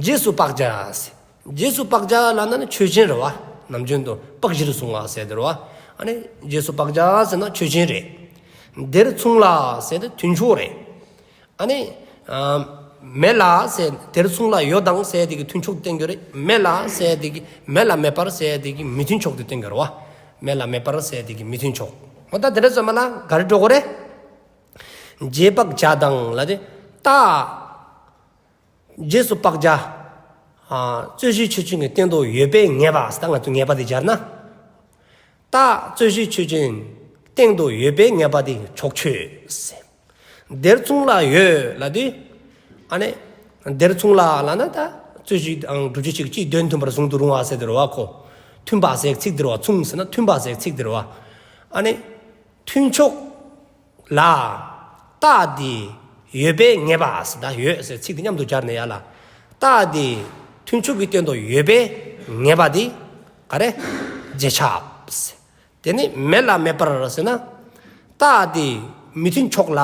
རྗེས་སུ་དཔག་བྱ་ཟེར། རྗེས་སུ་དཔག་བྱ་ལབ་ན་ནི་ཆོས་ཅན་རེད་བ། ནམ་རྒྱུན་དུ་དཔག་གཞིར་བཟུང་བ་ཟེར་དེ་རེད་བ། ཨ་ནི་རྗེས་སུ་དཔག་བྱ་ཟེར་ན་ཆོས་ཅན་རེད། དེར་མཚུངས་ལ་ཟེར་དེ་མཐུན་ཕྱོགས་རེད། ཨ་ནི། ཨ། མེད་ལ་ཟེར། དེར་མཚུངས་ལ་ཡོད་དང་ཟེར་དེ་གི་མཐུན་ཕྱོགས་བསྟན་གྱི་རེད། མེད་ལ་ཟེར་དེ་གི། མེད་ལ་མེད་པར་ཟེར་དེ་གི་མི་མཐུན་ཕྱོགས་དེ་བསྟན་གྱི་རེད་བ། མེད་ལ་མེད་པར་ཟེར་དེ་གི་མི་མཐུན་ཕྱོགས། འོ་ད་དེ་འདྲ་ཙམ་པ་ལ་ག་རེ་འགྲོ་དགོས་རེད། རྗེས་དཔག་བྱ་དང་ལབ་དེ། རྟགས། རྗེས་སུ་དཔག་བྱ། ཨ། རྩོད་གཞི་ཆོས་ཅན་གྱི་སྟེང་དུ་ཡོད་པའི་ངེས་པ་ཟེར། ད་ང་ཚོ་ངེས་པ་དེ་སྦྱར་ན། རྟགས་རྩོད་གཞི་ཆོས་ཅན་སྟེང་དུ་ཡོད་པའི་ངེས་པ་དེ་ཕྱོགས་ཆོས་ཟེར། དེར་མཚུངས་ལ་ཡོད་ལབ་དུས། ཨ་ནི། དེར་མཚུངས་ལ་ལབ་ན་ད་རྩོད་གཞི་དང་བསྒྲུབ་བྱའི་ཚིག་གཅིག་དོན་མཐུན་པར་བཟུང་དུ་རུང་བ་ཟེར་དེ་རེད་བ་ཁོ། མཐུན་པ་ཟེར་ཚིག་དེ་རེད་བ། མཚུངས་ཟེར་ན་མཐུན་པ་ཟེར་ཚིག་དེ་རེད་བ། ཨ་ནི། མཐུན་ཕྱོགས་ལ་རྟགས་དེ་ཡོད་པའི་ངེས་པ་ཟེར། ད་ཡོད་ཟེར་ཚིག་དེ་མཉམ་དུ་སྦྱར་ནས་ཡ་ལ། རྟགས་དེ་ མཐུན་ཕྱོགས་ཀྱི་སྟེང་དུ་ཡོད་པའི་ངེས་པ་དེ་ག་རེ། རྗེས་ཁྱབ་ཟེར། དེ་ནི་མེད་ལ་མེད་པར་ཟེར་ན། རྟགས་དེ་མི་མཐུན་ཕྱོགས་ལ་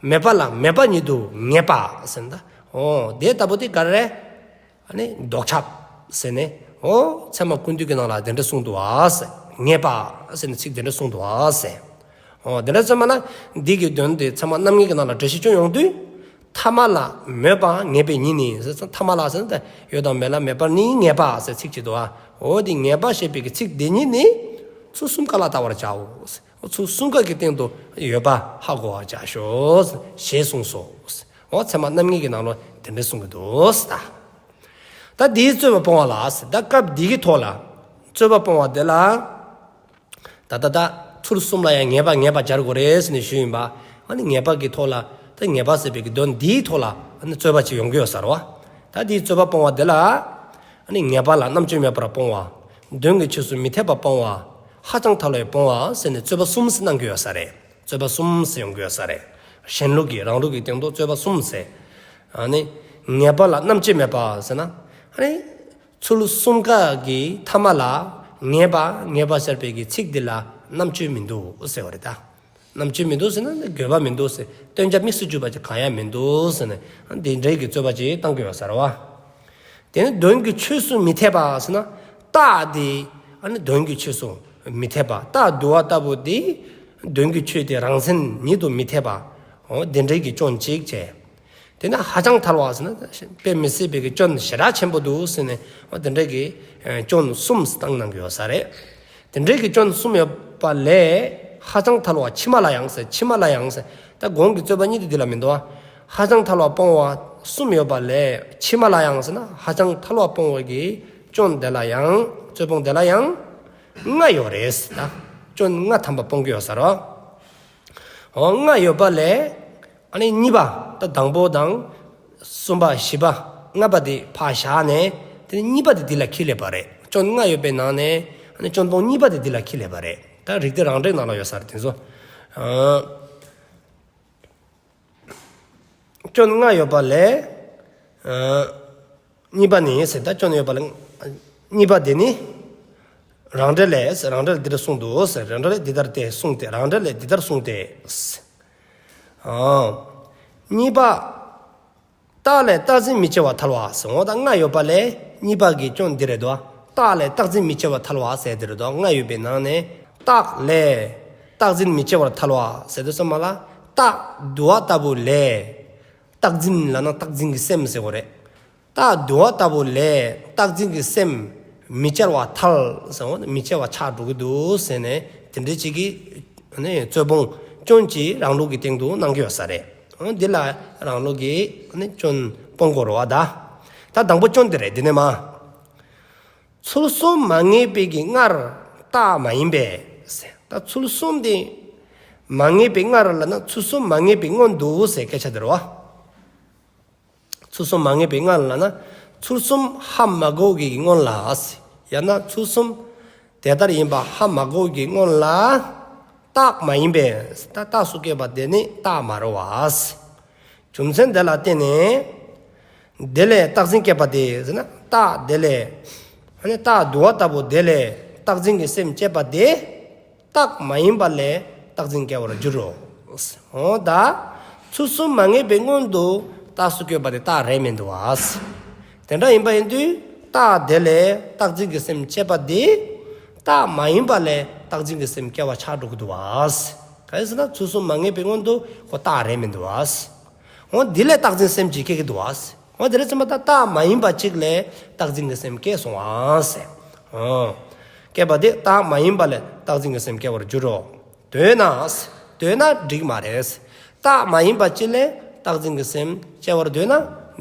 མེད་པ་ལ་མེད་པ་ཉིད་དུ་ངེས་པ་ཟེར་ན། འོ་དེ་ལྟ་བུ་དེ་ག་རེ། ཨ་ནི་ལྡོག་ཁྱབ་ཟེར་ནས། འོ་ཚད་མ་ཀུན་བཏུས་ཀྱི་ནང་ལ་དེ་འདྲ་གསུངས་འདུག་ཨ་ཟེར། ངེས་པ་ཟེར་ནས་ཚིག་དེ་འདྲ་གསུངས་འདུག་ཨ་ཟེར། འོ་དེ་འདྲ་ཚད་མ་ལ་འདི་གི་དོན་དེ་ཚད་མ་རྣམ་ངེས་ཀྱི་ནང་ལ་འགྲེལ་བཤད་ཅུང་ཡོང་དུས། ཐ་མ་ལ་མོས་པ་ངེས་པའི་ཉིད་ནི་ཟེར། ཐ་མ་ལ་ཟེར་ན་ད་ཡོད་དང་མེད་ལ་མེད་པར་ནི་ངེས་པ་ཟེར་ཚིག་ཅིག་འདུག་ཨ། འོ་དེ་ངེས་པ་ཞེས་པའི་གི་ཚིག་དེ་ཉིད་ནི་ཚུལ་གསུམ་ཀ་ལ་བལྟ་བར་བྱའོ། ཚུལ་གསུམ་ཀ་གི་སྟེང་དུ་ཡོད་པ་ཧ་གོ་བར་བྱ་ཤོག་ཞེས་གསུངས་སོ། འོ་ཚད་མ་རྣམ་ངེས་ཀྱི་ནང་ལ་དེ་འདྲ་གསུང་གི་འདུག་ད། ད་འདིའི་རྩོད་པ་སྤོང་བ་ལ་ཟེར། ད་སྐབས་འདི་གི་ཐོག་ལ་རྩོད་པ་སྤོང་བ་དེ་ལ། ད་ད་ད་ཚུལ་གསུམ་ལ་ཡང་ངེས་པ་ངེས་པ་སྦྱར་དགོས་རེད་ཟེར་ནས་ཞུས་ཡིན་པ། ཨ་ནི་ངེས་པ་གི་ཐོག་ལ། ད་ངེས་པ་ཟེར་བའི་གི་དོན་འདིའི་ཐོག་ལ་ཨ་ནི་རྩོད་པ་ཅིག་ཡོང་གི་ཡོད་ས་རེད་བ། ད་འདིའི་རྩོད་པ་སྤོང་བ་འདི་ལ། ཨ་ནི་ངེས་པ་ལ་རྣམ་གཅོད་མེད་པར་སྤོང་བ། དོན་གྱི་ཆོས་སུ་མི་འཐད་པ་སྤོང་བ། ཧ་ཅང་ཐལ་བའི་སྤོང་བ་ཟེར་ནས་རྩོད་པ་གསུམ་ཟེར་གནང་གི་ཡོད་ས་རེད། རྩོད་པ་གསུམ་ཟེར་ཡོང་གི་ཡོད་ས་རེད། གཞན་ལུགས་ཀྱི་རང་ལུགས་ཀྱི་སྟེང་དུ་རྩོད་པ་གསུམ་ཟེར། ཨ་ནི་ངེས་པ་ལ་རྣམ་གཅོད་མེད་པ་ཟེར་ན། ཨ་ནི། ཚུལ་གསུམ་ཀ་གི་ཐ་མ་ལ་ངེས་པ་ངེས་པ་ཟེར་བའི་གི་ཚིག་འདི་ལ་རྣམ་གཅོད་མི་འདུག་ཟེར་བ་རེད་ད། རྣམ་གཅོད་མི་འདུག་ཟེར་ན་དགོས་པ་མི་འདུག་ཟེར། སྟོན་ཆ་དམིགས་སུ་འཇུག་པ་ཅིག་གང་ཡང་མི་འདུག་ཟེར་ནས་འདི་འདྲའི་གི་རྩོད་པ་ཅིག་བཏང་གི་ཡོད་ས་རེད་བ། དེ་ནི་དོན་གྱི་ཆོས་སུ་མི་འཐད་པ་ཟེར་ན། རྟགས་དེ་ཨ་ནི་དོན་གྱི་ཆོས་སུ་མི་འཐད་པ། རྟགས་བསྡུ་བ་ལྟ་བུ་དེ་དོན་གྱི་ཆོས་དེ་རང་མཚན་ཉིད་དུ་མི་འཐད་པ། འོ་དེ་འདྲའི་གི་སྐྱོན་ཅིག་བྱས། དེ་ནས་ཧ་ཅང་ཐལ་བ་ཟེར་ན་དཔེ་མི་སྲིད་པའི་གི་སྐྱོན་ཞེ་དྲག་ཆེན་པོ་འདུག་ཟེར་ནས་འོ་དེ་འདྲའི་གི་སྐྱོན་གསུམ་བཏང་གནང་གི་ཡོད་ས་རེད། དེ་འདྲའི་གི་སྐྱོན་གསུམ་ཡོད་པ་ལས་ཧ་ཅང་ཐལ་བ་ཕྱི་མ་ལ་ཡང་ཟེར། ཕྱི་མ་ལ་ཡང་ཟེར། ད་གོང་གི་རྩོད་པ་གཉིས་དེ་འདི་ལ་མི་འདུག་ཨ། ཧ་ཅང་ཐལ་བ་སྤོང་བ་གསུམ་ཡོད་པ་ལས་ཕྱི་མ་ལ་ཡང་ཟེར་ན་ཧ་ཅང་ཐལ་བ་སྤོང་བའི་གི་སྐྱོན་དེ་ལ་ཡང་རྩོད་སྤོང་དེ་ལ་ཡང་ལྔ་ཡོད་རེད་ཟེར། ད་སྐྱོན་ལྔ་ཐམ་པ་སྤོང་གི་ཡོད་ས་རེད། འོ་ལྔ་ཡོད་པ་ལས། ཨ་ནི་གཉིས་པ་ད་དང་པོ་དང་། གསུམ་པ་བཞི་པ་ལྔ་པ་དེ་ཕར་བཞག་ནས་དེ་ནི་གཉིས་པ་དེ་འདི་ལ་ཁྱེར་སླེབས་པ་རེད། སྐྱོན་ལྔ་ཡོད་པའི་ནང་ནས་ཨ་ནི་སྐྱོན་སྤོང་གཉིས་པ་དེ་འདི་ལ་ཁྱེར་སླེབས་པ་རེད། ད་རིགས་གཏེར་རང་འགྲེལ་ནང་ལ་ཡོད་ས་རེད་དེ་ཚོ། ཨ། སྐྱོན་ལྔ་ཡོད་པ་ལས། ཨ། གཉིས་པ་ནི་ཟེར། ད་སྐྱོན་ཡོད་པ་ལ་གཉིས་པ་དེ་ནི། རང་འགྲེལ་ལས་རང་འགྲེལ་འདི་ལྟར་གསུངས་འདུག་ཟེར། རང་འགྲེལ་འདི་ལྟར་ཏེ་གསུངས་ཏེ། རང་འགྲེལ་ལས་འདི་ལྟར་གསུངས་ཏེ། ཨ། གཉིས་པ། རྟགས་ལས་རྟག་འཛིན་མི་སྐྱེ་བར་ཐལ་བ་ཟེར། འོ་ད་ལྔ་ཡོད་པ་ལས་གཉིས་པ་གི་སྐྱོན་འདི་རེད་དོ། རྟགས་ལས་རྟག་འཛིན་མི་སྐྱེ་བར་ཐལ་བ་ཟེར་འདི་རེད་དོ། ལྔ་ཡོད་པའི་ནང་ནས་རྟགས་ལས་རྟག་འཛིན་མི་སྐྱེ་བར་ཐལ་བ་ཟེར་དུས་ཙམ་པ་ལ་རྟགས་བསྡུ་བ་ལྟ་བུ་ལས། རྟག་འཛིན་ལབ་ན་རྟག་འཛིན་གྱི་སེམས་ཟེར་དགོས་རེད། རྟགས་བསྡུ་བ་ལྟ་བུ་ལས་རྟག་འཛིན་གྱི་སེམས་མི་སྐྱེ་བར་ཐལ་ཟེར། འོ་ན་མི་སྐྱེ་བ་ཆགས་འགྲོ་གི་འདུག་ཟེར་ནས་དེ་འདྲ་ཅིག་གི་ནས་རྩོད་སྤོང་སྐྱོན་གྱི་རང་ལུགས་ཀྱི་སྟེང་དུ་གནང་གི་ཡོད་ས་རེད། འོ་འདི་ལ་རང་ལུགས་ཀྱི་ནས་སྐྱོན་སྤོང་དགོས་རེད་བ་ད། ད་དང་པོ་སྐྱོན་འདི་རེད། འདི་ནས་མ། ཚུལ་གསུམ་མ་ངེས་པའི་གི་སྔར་རྟགས་མ་ཡིན་པས་ཟེར། ད་ཚུལ་གསུམ་དེ་མ་ངེས་པའི་སྔར་ལབ་ན་ཚུལ་གསུམ་མ་ངེས་པའི་སྔོན་དུ་ཟེར་སྐད་ཆ་དེ་རེད་བ། ཚུལ་གསུམ་མ་ངེས་པའི་སྔར་ལབ་ན། ཚུལ་གསུམ་ཧ་མ་གོ་གི་སྔོན་ལ། ཡང་ན་ཚུལ་གསུམ་དེ་ལྟར་ཡིན་པ་ཧ་མ་གོ་གི་སྔོན་ལ། རྟགས་མ་ཡིན་པས། ད་རྟགས་སུ་སྐྱེས་པ་དེ་ནི་རྟགས་མ་རེད་བ། རྒྱུ་མཚན་དེ་ལ་བརྟེན་ནས། དེ་ལས་རྟག་འཛིན་སྐྱེས་པ་དེ་ཟེར་ན་རྟགས་དེ་ལས། ཨ་ནི་རྟགས་བསྡུ་བ་ལྟ་བུ་དེ་ལས་རྟག་འཛིན་གྱི་སེམས་སྐྱེས་པ་དེ། རྟགས་མ་ཡིན་པ་ལས་རྟག་འཛིན་སྐྱེ་བར་འགྱུར་རོ། འོ་ད། ཚུལ་གསུམ་མ་ངེས་པའི་སྔོན་དུ་རྟགས་སུ་བཀོད་པ་དེ་རྟགས་རེད་མི་འདུག་བ། དེ་འདྲ་ཡིན་པ་ཡིན་དུས་རྟགས་དེ་ལས་རྟག་འཛིན་གྱི་སེམས་སྐྱེས་པ་དེ། རྟགས་མ་ཡིན་པ་ལས་རྟག་འཛིན་གྱི་སེམས་སྐྱེ་བ་ཆགས་འགྲོ་གི་འདུག་བ། གང་ཡིན་ཟེར་ན་ཚུལ་གསུམ་མ་ངེས་པའི་སྔོན་དུ་ཁོ་རྟགས་རེད་མི་འདུག་བ། འོ་འདི་ལས་རྟག་འཛིན་སེམས་ཀྱིས་སྐྱེ་གི་འདུག་བ། འོ་དེ་རེད་ཙམ་པ་ད་རྟགས་མ་ཡིན་པ་གཅིག་ལས་རྟག་འཛིན་གྱི་སེམས་སྐྱེས་སོང་བ་ཟེར། ཨོ། སྐྱེས་པ་དེ་རྟགས་མ་ཡིན་པ་ལས་རྟག་འཛིན་གྱི་སེམས་སྐྱེ་བར་འགྱུར་རོ། འདོད་ན། འདོད་ན་འགྲིག་མ་རེད། རྟགས་མ་ཡིན་པ་གཅིག་ལས་རྟག་འཛིན་གྱི་སེམས་སྐྱེ་བར་འདོད་ན་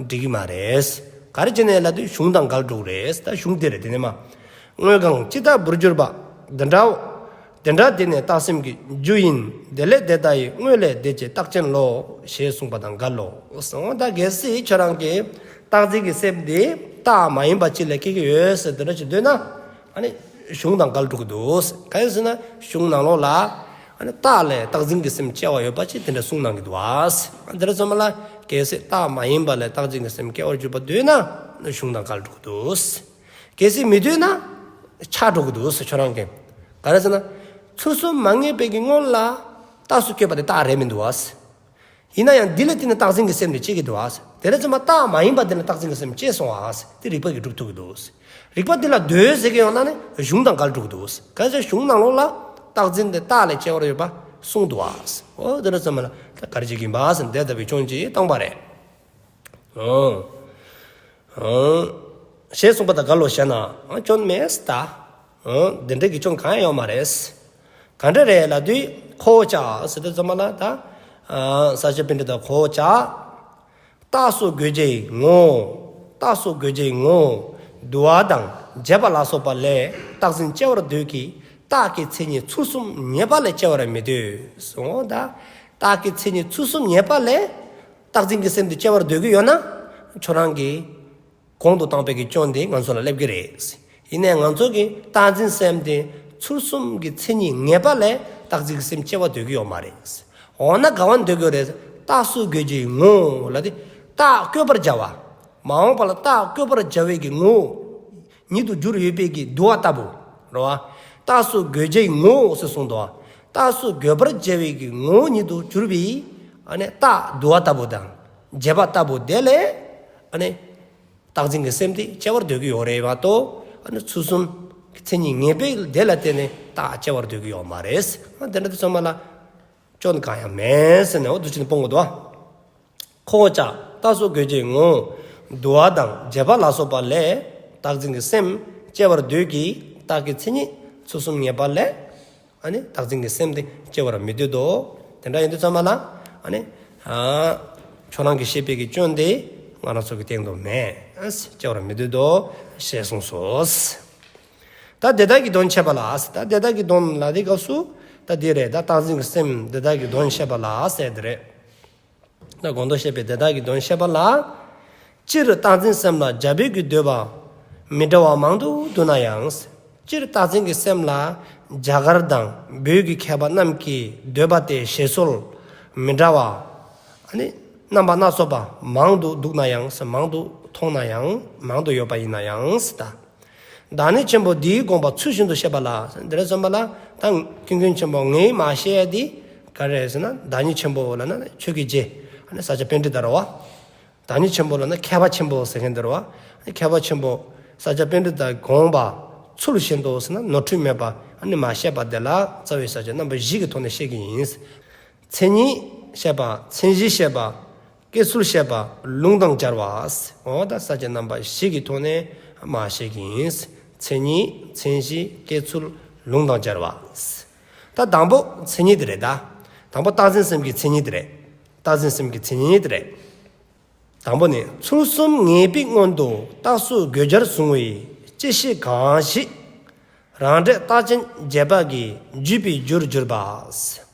འགྲིག་གི་མ་རེད། ག་རེ་བྱས་ནས་ལབ་དུས་གཞུང་དང་འགལ་འགྲོ་གི་རེད། ད་གཞུང་དེ་རེད་དེ་ནས་མ། དངོས་གང་ཇི་ལྟར་བུར་གྱུར་པ། འདི་འདྲའོ། དེ་འདྲ་དེ་ནི་རྟགས་སེམས་ཀྱི་རྒྱུ་ཡིན། དེ་ལས་དེ་ལྟ་ཡི་དངོས་ལས་དེ་ཅི་རྟག་ཅན་ལོ། ཞེས་གསུངས་པ་དང་འགལ་ལོ། སོང་ད་གལ་སྲིད་ཁྱོད་རང་གིས་རྟག་འཛིན་གྱི་སེམས་འདི་རྟགས་མ་ཡིན་པ་ཅིག་ལས་སྐྱེ་གི་ཡོད་ཟེར་དེ་འདྲ་ཅིག་འདོད་ན། ཨ་ནི་གཞུང་དང་འགལ་འགྲོ་གི་འདུག་གང་ཡིན་ཟེར་ན་གཞུང་ནང་ལོགས་ལ། ཨ་ནི་རྟགས་ལས་རྟག་འཛིན་གྱི་སེམས་སྐྱེ་བ་ཡོད་པ་ཅིག་དེ་འདྲ་གསུངས་གནང་གི་འདུག་བ། དེ་འདྲ་ཚང་མ་ལ་ གལ་སྲིད་རྟགས་མ་ཡིན་པ་ལས་རྟག་འཛིན་གྱི་སེམས་སྐྱེ་བར་འགྱུར་བ་འདོད་ན་གཞུང་དང་འགལ་འགྲོ་གི་འདུག་གལ་སྲིད་མི་འདོད་ན་ཆགས་འགྲོ་གི་འདུག་ཁྱོད་རང་གིས་ག་རེ་ཟེར་ན། ཚུལ་གསུམ་མ་ངེས་པའི་གི་སྔོན་ལ་རྟགས་སུ་བཀོད་པ་དེ་རྟགས་རེད་མི་འདུག་བ། ཡིན་ན་ཡང་འདི་ལ་བརྟེན་ནས་རྟག་འཛིན་གྱི་སེམས་དེ་སྐྱེ་གི་འདུག་བ། དེ་རེད་ཙང་མ་རྟགས་མ་ཡིན་པ་དེ་ལ་རྟག་འཛིན་གྱི་སེམས་སྐྱེས་སོང་བ། དེ་རིགས་པ་གིས་སྒྲུབ་ཐུབ་ཀྱི་འདུག་རིགས་པ་འདི་ལ་འདོད་ཟེར་གྱི་ཡོང་ན་ནི་གཞུང་དང་འགལ་འགྲོ་གི་འདུག་གལ་སྲིད་གཞུང་ནང་ལོགས་ལ་རྟག་འཛིན་དེ་རྟགས་ལས་སྐྱེ་བར་ཡོད་པ་གསུངས་འདུག་བ། འོ་དེ་རེད་ཙང་མ་ལ་ད་ག་རེ་བྱེད་ཀྱི་ཡིན་པ་ཟེར་ན་དེ་ལྟ་བུའི་སྐྱོན་གྱིས་སྟོང་པ་རེད། ཨང་། ཨང་། ཞེས་གསུངས་པ་དང་འགལ་ལོ་ཞེ་ན། ཨང་། སྐྱོན་མེད་ད། ཨང་། འདི་འདྲའི་གི་སྐྱོན་གང་ཡང་ཡོད་མ་རེད། ག་འདྲ་རེད་ལབ་དུས་ཁོ་བོ་ཅག་ཟེར་དུས་ཙམ་པ་ལ་ད། ཨ། ས་སྐྱ་པཎྜི་ཏ་ཁོ་བོ་ཅག་རྟགས་སུ་འགོད་བྱའི་ངོ་བོ། རྟགས་སུ་འགོད་བྱའི་ངོ་བོ་དུ་བ་དང་བྱེད་པ་ལ་སོགས་པ་ལས་རྟག་འཛིན་སྐྱེ་བར་འདོད་ཀྱི། རྟགས་ཀྱི་མཚན་ཉིད་ཚུལ་གསུམ་ངེས་པ་ལས་སྐྱེ་བར་མི་འདོད་གསུངས་ད། རྟགས་ཀྱི་མཚན་ཉིད་ཚུལ་གསུམ་ངེས་པ་ལས། རྟག་འཛིན་གྱི་སེམས་དེ་སྐྱེ་བར་འདོད་ཀྱི་ཡོད་ན། ཁྱོད་རང་གིས་གོང་དུ་བཏང་པའི་གི་སྐྱོན་དེ་ང་ཚོ་ལ་སླེབས་ཀྱི་རེད། ཡིན་ནའི་ང་ཚོ་གིས་རྟག་འཛིན་སེམས་དེ་ཚུལ་གསུམ་གྱི་མཚན་ཉིད་ངེས་པ་ལས་རྟག་འཛིན་གྱི་སེམས་སྐྱེ་བར་འདོད་ཀྱི་ཡོད་མ་རེད། འོ་ན་ག་བ་འདོད་ཀྱི་རེད། རྟགས་སུ་འགོད་བྱའི་ངོ་བོ་ལ་དེ་རྟགས་བཀོད་པར་བྱ་བ། མ་འོངས་པ་ལ་རྟགས་བཀོད་པར་བྱ་བའི་གི་ངོ་བོ་ཉིད་དུ་གྱུར་ཡོད་པའི་གི་དུ་བ་ལྟ་བུ། རེད་བ། རྟགས་སུ་འགོད་བྱའི་ངོ་བོ་ཟེར་གསུངས་འདུག་རྟགས་སུ་འགོད་པར་བྱ་བའི་གི་ངོ་བོ་ཉིད་དུ་གྱུར་པའི། ཨ་ནི་རྟགས་དུ་བ་ལྟ་བུ་དང་། བྱེད་པ་ལྟ་བུ་དེ་ལས། ཨ་ནི། རྟག་འཛིན་གྱི་སེམས་དེ་སྐྱེ་བར་འདོད་ཀྱི་ཡོད་རེད་བ་ཏོ། ཨ་ནི་ཚུལ་གསུམ་གྱི་མཚན་ཉིད་ངེས་པའི་དེ་ལ་བརྟེན་ནས་རྟགས་སྐྱེ་བར་འདོད་ཀྱི་ཡོད་མ་རེད། ཨ། དེ་འདྲ་དེ་ཚང་མ་ལ་སྐྱོན་གང་ཡང་མེད་ཟེར་ནས་འོ་འདུ་བྱེད་ནི་སྤོང་དགོས་དོ། ཁོ་བོ་ཅག་རྟགས་སུ་འགོད་བྱའི་ངོ་བོ་དུ་བ་དང་བྱེད་པ་ལ་སོགས་པ་ལས་རྟག་འཛིན་གྱི་སེམས་སྐྱེ་བར་འདོད་ཀྱི། རྟགས་ཀྱི་མཚན་ཉིད་ཚུལ་གསུམ་ངེས་པ་ལས། ཨ་ནི་རྟག་འཛིན་གྱི་སེམས་དེ་སྐྱེ་བར་མི་འདོད་དོ། དེ་འདྲ་ཡིན་དུས་ཙམ་པ་ལ། ཨ་ནི། ཨ། ཁྱོད་རང་གིས་བཤད་པའི་གི་སྐྱོན་དེ་ང་རང་ཚོ་གི་སྟེང་དུ་མེད། ཨ། སྐྱེ་བར་མི་འདོད་དོ་ཞེས་གསུངས་སོ། ད་དེ་དག་གི་དོན་འཆད་པ་ལ། ད་དེ་དག་གི་དོན་ལ་དེ་སྐབས་སུ་ད་དེ་རེད། ད་རྟག་འཛིན་གྱི་སེམས་དེ་དག་གི་དོན་འཆད་པ་ལ་ཟེར་དེ་རེད། ད་གོང་དུ་བཤད་པའི་དེ་དག་གི་དོན་བཤད་པ་ལ། སྤྱིར་རྟག་འཛིན་སེམས་ལ་རྒྱལ་པོའི་གི་འདོད་པ་མི་འདྲ་བ་མང་དུ་འདུག་ན་ཡང་། སྤྱིར་རྟག་འཛིན་གྱི་སེམས་ལ་རྒྱ་གར་དང་བོད་ཀྱི་མཁས་པ་རྣམས་ཀྱི་འདོད་པ་དེ་བཞེད་སྲོལ་མི་འདྲ་བ། ཨ་ནི་རྣམ་པ་སྣ་ཚོགས་པ་མང་དུ་འདུག་ན་ཡང་། མང་དུ་མཐོང་ན་ཡང་། མང་དུ་ཡོད་པ་ཡིན་ན་ཡང་ཟེར་ད། བདག་ཉིད་ཆེན་པོ་འདིའི་དགོངས་པ་ཚུལ་བཞིན་དུ་བཤད་པ་ལ། འདི་ལ་བརྩོན་པ་ལ་ད་ཀུན་མཁྱེན་ཆེན་པོ་ངས་མ་བཤད་ཡ་འདི་ག་རེ་རེད་ཟེར་ན། བདག་ཉིད་ཆེན་པོ་ལབ་ན་ཆོས་ཀྱི་རྗེ། ཨ་ནི་ས་སྐྱ་པཎྜི་ཏ་རེད་བ། བདག་ཉིད་ཆེན་པོ་ལབ་ན་མཁས་པ་ཆེན་པོ་ཟེར་མཁན་དེ་རེད་བ། མཁས་པ་ཆེན་པོ་ས་སྐྱ་པཎྜི་ཏའི་དགོངས་པ་ཚུལ་བཞིན་དུ་ཟེར་ན་ནོར་འཁྲུལ་མེད་པ་ཨ་ནི་མ་བཤད་པ་དེ་ལ་རྩ་བའི་ས་བཅད་རྣམ་པ་བཞི་གི་ཐོག་ནས་བཤད་ཀྱི་ཡིན། མཚན་ཉིད་བཤད་པ། མཚན་གཞི་བཤད་པ། སྐྱེ་ཚུལ་བཤད་པ། ལུང་དང་སྦྱར་བ། འོ་ད་ས་བཅད་རྣམ་པ་བཞི་གི་ཐོག་ནས་མ་བཤད་ཀྱི་ཡིན། མཚན་ཉིད། མཚན་གཞི། སྐྱེ་ཚུལ། ལུང་དང་སྦྱར་བ། ད་དང་པོ་མཚན་ཉིད་དེ་རེད་ད། དང་པོ་རྟག་འཛིན་སེམས་ཀྱི་མཚན་ཉིད་དེ་རེད། རྟག་འཛིན་སེམས་ཀྱི་མཚན་ཉིད་དེ་རེད། དང་པོ་ནི་ཚུལ་གསུམ་ངེས་པའི་སྔོན་དུ་རྟགས་སུ་དགོད་བྱར་བཟུང་བའི་བཅད་ཤེས་གང་ཞིག་རང་འབྲས་རྟག་ཅན་བྱས་པ་གི་བརྗོད་པའི་རྒྱུར་གྱུར་པ།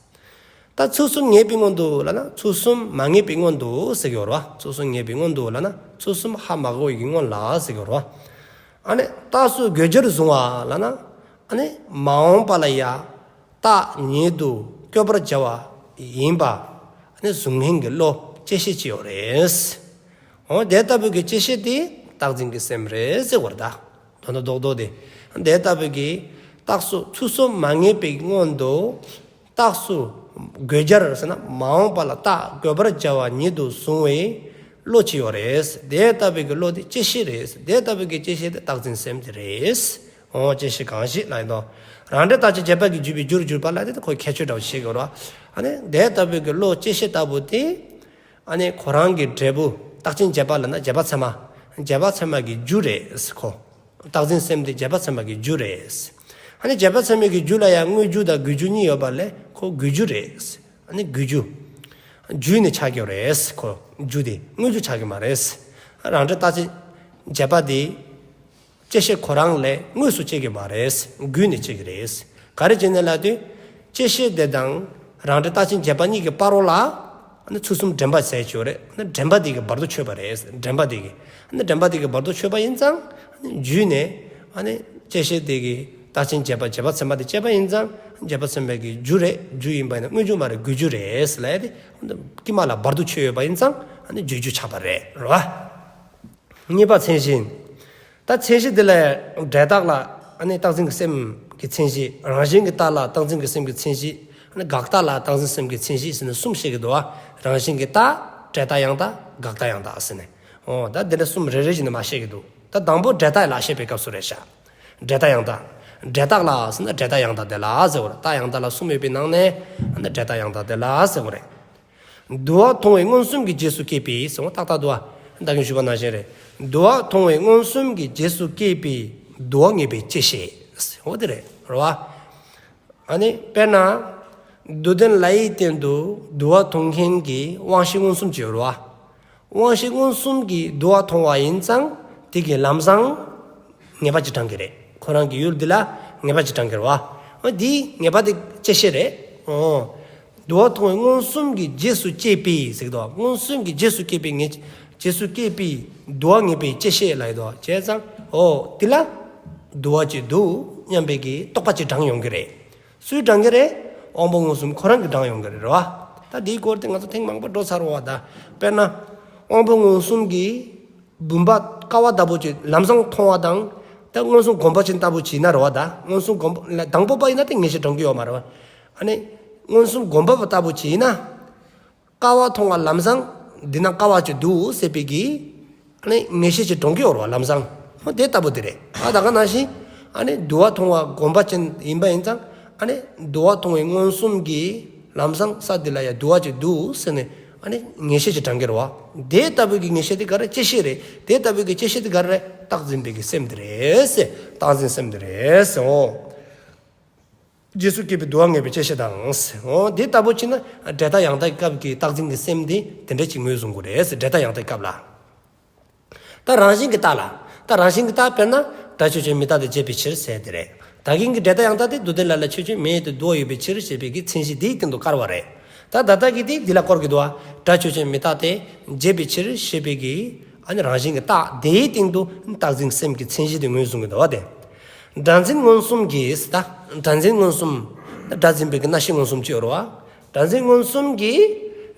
ད་ཚུལ་གསུམ་ངེས་པའི་སྔོན་དུ་ལབ་ན་ཚུལ་གསུམ་མ་ངེས་པའི་སྔོན་དུ་ཟེར་གྱི་ཡོད་རེད་བ། ཚུལ་གསུམ་ངེས་པའི་སྔོན་དུ་ལབ་ན་ཚུལ་གསུམ་ཧ་མ་གོ་བའི་གི་སྔོན་ལ་ཟེར་གྱི་ཡོད་རེད་བ། ཨ་ནི་རྟགས་སུ་དགོད་བྱར་བཟུང་བ་ལབ་ན་ཨ་ནི་མ་འོངས་པ་ལ་ཡ། རྟགས་ཉིད་དུ་བཀོད་པར་བྱ་བ་ཡིན་པ་ནི་གཟུགས་བརྙན་གྱི་བློ་བཅད་ཤེས་ཅིག་ཡོད་རེད། འོ་དེ་ལྟ་བུའི་གི་བཅད་ཤེས་དེ་རྟག་འཛིན་གྱི་སེམས་རེད་ཟེར་བ་རེད་ད། དོན་དག་རྡོག་རྡོག་དེ། དེ་ལྟ་བུའི་གི་རྟགས་སུ་ཚུལ་གསུམ་མ་ངེས་པའི་སྔོན་དུ་རྟགས་སུ་དགོད་བྱར་ཟེར་ན་མ་འོངས་པ་ལ་རྟགས་བཀོད་པར་བྱ་བ་ཉིད་དུ་བཟུང་བའི་བློ་ཅིག་ཡོད་རེད། དེ་ལྟ་བུའི་གི་བློ་དེ་བཅད་ཤེས་རེད། དེ་ལྟ་བུའི་གི་བཅད་ཤེས་དེ་རྟག་འཛིན་སེམས་དེ་རེད། འོ་བཅད་ཤེས་གང་ཞིག་ལབ་ཡིན་ནོ། རང་འབྲས་རྟག་ཅན་བྱས་པ་གི་བརྗོད་པའི་རྒྱུར་གྱུར་པ་ལབ་དེ་ཁོའི་ཁྱད་ཆོས་འདྲ་བོ་ཞིག་ཡོད་རེད། ཨ་ནི་དེ་ལྟ་བུའི་གི་བློ་བཅད་ཤེས་ལྟ་བུ་དེ། ཨ་ནི་ཁོ་རང་གི་འབྲས་བུ་རྟག་ཅན་བྱས་པ་ལབ་ན་བྱས་པ་ཚད་མ། བྱས་པ་ཚད་མ་གི་རྒྱུ་རེད་ཁོ། རྟག་འཛིན་སེམས་དེ་བྱས་པ་ཚད་མ་གི་རྒྱུ་རེད། ཨ་ནི་བྱས་པ་ཚད་མའི་གི་རྒྱུ་ལ་ཡང་དངོས་རྒྱུ་དང་དགོས་རྒྱུ་གཉིས་ཡོད་པ་ལས་ཁོ་དགོས་རྒྱུ་རེད། ཨ་ནི་དགོས་རྒྱུ། རྒྱུ་ནི་ཆགས་ཀྱི་རེད་ཁོ། རྒྱུ་དེ་དངོས་རྒྱུ་ཆགས་ཀྱི་མ་རེད། རང་འབྲས་རྟག་ཅན་བྱས་པ་དེ། བཅད་ཤེས་ཁོ་རང་ལས་དངོས་སུ་སྐྱེ་གི་མ་རེད། བརྒྱུད་ནས་སྐྱེ་གི་རེད། ག་རེ་བྱས་ནས་ལབ་དུས། བཅད་ཤེས་དེ་དང་རང་འབྲས་རྟག་ཅན་བྱས་པ་གཉིས་ཀྱི་བར་རོ་ལ། ཨ་ནི་ཚུལ་གསུམ་འདྲེན་པ་ཟེར་གྱི་ཡོད་རེད། ཨ་ནི་འདྲེན་པ་དེ་གི་བར་དུ་ཆོད་པ་རེད། འདྲེན་པ་དེ་གི། ཨ་ནི་འདྲེན་པ་དེ་གི་བར་དུ་ཆོད་པ་ཡིན་ཙང་། ཨ་ནི་བརྒྱུད་ནས། ཨ་ནི་བཅད་ཤེས་དེ་གི་རྟག་ཅན་བྱས་པ་བྱས་པ་ཚད་མ་དེ་བཅད་པ་ཡིན་ཙང་། བྱས་པ་ཚད་མ་གི་རྒྱུ་རེད། རྒྱུ་ཡིན་པ་ཡིན་ན་དངོས་རྒྱུ་མ་རེད། དགོས་རྒྱུ་རེད་ལབ་ཡ་དེ། དཀྱིལ་མ་ལ་བར་དུ་ཆོད་ཡོད་པ་ཡིན་ཙང་ ཨ་ནི་བརྗོད་རྒྱུ་ཆགས་པ་རེད་རོ། གཉིས་པ་མཚན་གཞི། ད་མཚན་གཞི་འདི་ལ་འབྲས་རྟགས་ལ་ཨ་ནི་རྟག་འཛིན་གྱི་སེམས་ཀྱི་མཚན་གཞི། རང་བཞིན་གྱི་རྟགས་ལ་རྟག་འཛིན་གྱི་སེམས་ཀྱི་མཚན་གཞི། ཨ་ནི་དགག་རྟགས་ལ་རྟག་འཛིན་སེམས་ཀྱི་མཚན་གཞི་ཟེར་ནས་གསུམ་བཤད་ཀྱི་འདུག་བ། རང་བཞིན་གྱི་རྟགས། འབྲས་རྟགས་ཡང་དག་དགག་རྟགས་ཡང་དག་ཟེར་ནས། འོ་ད་འདི་འདྲ་གསུམ་རེ་རེ་བཞིན་དུ་མར་བཤད་ཀྱི་འདུག་ད་དང་པོ་འབྲས་རྟགས་ལ་བཤད་པའི་སྐབས་སུ་རེད་ཤག་འབྲས་རྟགས་ཡང་དག་འབྲས་རྟགས་ལ་ཟེར་ན་འབྲས་རྟགས་ཡང་དག་དེ་ལ་ཟེར་བ་རེད། རྟགས་ཡང་དག་ལ་གསུམ་ཡོད་པའི་ནང་ནས་ཨ་ནི་འབྲས་རྟགས་ཡང་དག་དེ་ལ་ཟེར་བ་རེད། དུ་བ་མཐོང་བའི་མངོན་སུམ་གྱི་རྗེས་སུ་སྐྱེས་པའི་ཟེར་བ་ཏག་ཏག་འདུག་བ། ད་གིན་ཞུས་པ་ནང་བཞིན་རེད། དུ་བ་མཐོང་བའི་མངོན་སུམ་གྱི་རྗེས་སུ་སྐྱེས་པའི་དུ་བ་ངེས་པའི་བཅད་ཤེས་ཟེར་བ་དེ་རེད་རེད་བ། ཨ་ནི་དཔེར་ན། དུ་ལྡན་ལ་ཡི་སྟེང་དུ་དུ་བ་མཐོང་མཁན་གྱི་དབང་ཤེས་མངོན་སུམ་གཅིག་ཡོད་རེད་བ། དབང་ཤེས་མངོན་སུམ་གྱིས་དུ་བ་མཐོང་བ་ཡིན་ཙང་དེ་གི་ལམ་སང་ངེས་པ་ཅིག་དྲངས་ཀྱི་རེད། ཁོ་རང་གི་ཡུལ་འདི་ལ་ངེས་པ་ཅིག་དྲངས་ཀྱི་རེད་བ། འོ་འདིའི་ངེས་པ་དེ་བཅད་ཤེས་རེད། འོ། དུ་བ་མཐོང་བའི་མངོན་སུམ་གྱི་རྗེས་སུ་སྐྱེས་པའི་ཟེར་གྱི་འདུག་མངོན་སུམ་གྱི་རྗེས་སུ་སྐྱེས་པའི་ངེས། རྗེས་སུ་སྐྱེས་པའི་དུ་བ་ངེས་པའི་བཅད་ཤེས་ལ་ཡོད་དོ། བྱས་ཙང་འོ་དེ་ལ་དུ་བ་ཅིག་འདུག་སྙམ་པའི་གི་རྟོག་པ་ཅིག་དྲངས་ཡོང་གི་རེད། སུས་དྲངས་ཀྱི་རེད། དབང་པོ་མངོན་སུམ་ཁོ་རང་གིས་དྲངས་ཡོང་གི་རེད་རེད་བ། ད་འདིའི་སྐོར་དེ་ང་ཚོ་ཐེངས་མང་པོ་འགྲོ་ཚར་བ་ད། དཔེར་ན། དབང་པོ་མངོན་སུམ་གྱིས་བུམ་པ་ཀ་བ་ལྟ་བུ་ཅིག་ལམ་སང་མཐོང་བ་དང་། ད་མངོན་སུམ་གོམས་པ་ཅན་ལྟ་བུ་ཅིག་ཡིན་ན་རེད་བ་ད། མངོན་སུམ་གོམས་པ་དང་པོ་པ་ཡིན་ན་དེ་ངེས་ཤེས་དྲངས་ཀྱི་ཡོད་མ་རེད་བ། ཨ་ནི། མངོན་སུམ་གོམས་པ་པ་ལྟ་བུ་ཅིག་ཡིན་ན། ཀ་བ་མཐོང་བ་ལམ་སང་འདི་ན་ཀ་བ་ཅིག་འདུག་ཟེར་བའི་གི། ཨ་ནི་ངེས་ཤེས་ཅིག་དྲངས་ཀྱི་ཡོད་རེད་བ་ལམ་སང་། ཨོ་དེ་ལྟ་བུ་དེ་རེད། ཨ་ད་ག་ནང་བཞིན། ཨ་ནི་དུ་བ་མཐོང་བ་གོམས་པ་ཅན་ཡིན་པ་ཡིན་ཙང་། ཨ་ནི་དུ་བ་མཐོང་བའི་མངོན་སུམ་གྱིས་ལམ་སང་ས་འདི་ལ་ཡ་དུ་བ་ཅིག་འདུག་ཟེར་ནས། ཨ་ནི་ངེས་ཤེས་ཅིག་དྲངས་ཀྱི་རེད་བ། དེ་ལྟ་བུའི་གི་ངེས་ཤེས་དེ་ག་རེ་བཅད་ཤེས་རེད། དེ་ལྟ་བུའི་གི་བཅད་ཤེས་དེ་ག་རེ་རེད། རྟག་འཛིན་པའི་གི་སེམས་དེ་རེད་ཟེར། རྟག་འཛིན་སེམས་དེ་རེད་ཟེར་འོ། རྗེས་སུ་སྐྱེས་པའི་དུ་བ་ངེས་པའི་བཅད་ཤེས་དང་། འོ་འདི་ལྟ་བུ་ཕྱིན་ན་འབྲས་རྟགས་ཡང་དག་གི་སྐབས་ཀྱི་རྟག་འཛིན་གྱི་སེམས་འདི་དེ་འདྲ་ཅིག་ངོས་བཟུང་དགོས་རེད་ཟེར། འབྲས་རྟགས་ཡང་དག་གི་སྐབས་ལ། ད་རང་བཞིན་གྱི་རྟགས་ལ། ད་རང་བཞིན་གྱི་རྟགས་དཔེར་ན་སྒྲ་ཆོས་ཅན་མི་རྟག་སྟེ་བྱས་པའི་ཕྱིར་ཟེར་དེ་རེད། ད་གིན་གྱི་འབྲས་རྟགས་ཡང་དག་དེ་དུ་ལྡན་ལ་ལ་ཆོས་ཅན་མེད་དེ་དུ་བ་ཡོད་པའི་ཕྱིར་ཞེས་པའི་གི་མཚན་གཞི་དེའི་སྟེང་དུ་བཀར་བ་རེད། ད་ད་ལྟ་གི་དེ་འདི་ལ་བཀོད་ཀྱི་འདུག་བ། སྒྲ་ཆོས་ཅན་མི་རྟག་སྟེ་བྱས་པའི་ཕྱིར་ཞེས་པའི་གི། ཨ་ནི་རང་བཞིན་གྱི་རྟགས་དེའི་སྟེང་དུ་རྟག་འཛིན་སེམས་ཀྱི་མཚན་གཞི་དེ་ངོས་བཟུང་གི་འདུག་བ་དེ། སྒྲ་འཛིན་མངོན་སུམ་གྱིས་ད། སྒྲ་འཛིན་མངོན་སུམ། སྒྲ་འཛིན་པའི་གི་རྣ་ཤེས་མངོན་སུམ་ཅིག་ཡོད་རེད་བ། སྒྲ་འཛིན་མངོན་སུམ་གྱིས་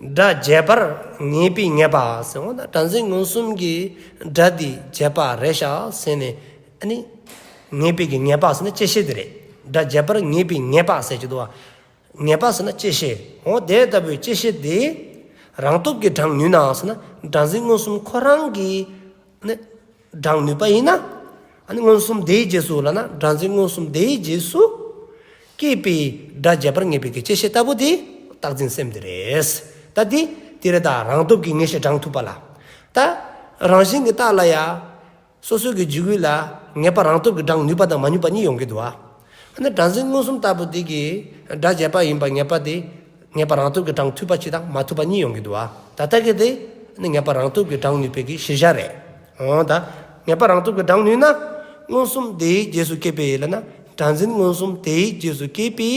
སྒྲ་བྱས་པར་ངེས་པའི་ངེས་པ་ཟེར་འོ་ན། སྒྲ་འཛིན་མངོན་སུམ་གྱིས་སྒྲ་འདི་བྱས་པ་རེད་ཤག་ཟེར་ནས། ཨ་ནི། ངེས་པའི་གི་ངེས་པ་ཟེར་ན་བཅད་ཤེས་དེ་རེད། སྒྲ་བྱས་པར་ངེས་པའི་ངེས་པ་ཟེར་གྱི་འདུག་བ། ངེས་པ་ཟེར་ན་བཅད་ཤེས། འོ་དེ་ལྟ་བུའི་བཅད་ཤེས་དེ་རང་སྟོབས་ཀྱིས་དྲངས་ནུས་ན་ཟེར་ན། སྒྲ་འཛིན་མངོན་སུམ་ཁོ་རང་གིས་ནི་དྲངས་ནུས་པ་ཡིན་ན། ཨ་ནི་མངོན་སུམ་དེའི་རྗེས་སུ་ལབ་ན། སྒྲ་འཛིན་མངོན་སུམ་དེའི་རྗེས་སུ་སྐྱེས་པའི་སྒྲ་བྱས་པར་ངེས་པའི་གི་བཅད་ཤེས་ལྟ་བུ་དེ་རྟག་འཛིན་སེམས་དེ་རེད། ད་དེ་དེ་རེད། ད་རང་སྟོབས་ཀྱིས་ངེས་ཤེས་དྲངས་ཐུབ་པ་ལ། ད་རང་བཞིན་གྱི་རྟགས་ལ་ཡ། སོ་སོའི་གི་འཇུག་ཡུལ་ལ་ངེས་པ་རང་སྟོབས་ཀྱིས་དྲངས་ནུས་པ་དང་མ་ནུས་པ་གཉིས་ཡོང་གི་འདུག་བ། ཨ་ནི་སྒྲ་འཛིན་མངོན་སུམ་ལྟ་བུ་དེ་གིས་སྒྲ་བྱས་པ་ཡིན་པ་ངེས་པ་དེ་ངེས་པ་རང་སྟོབས་ཀྱིས་དྲངས་ཐུབ་པ་གཅིག་དང་མ་ཐུབ་པ་གཉིས་ཡོང་གི་འདུག་བ། ད་ལྟ་གི་དེ་ནི་ངེས་པ་རང་སྟོབས་ཀྱིས་དྲངས་ནུས་པའི་གི་གཞིར་བཞག་རེད། འོ་ད། ངེས་པ་རང་སྟོབས་ཀྱིས་དྲངས་ནུས་ན། མངོན་སུམ་དེའི་རྗེས་སུ་སྐྱེས་པའི་ལབ་ན། སྒྲ་འཛིན་མངོན་སུམ་དེའི་རྗེས་སུ་སྐྱེས་པའི།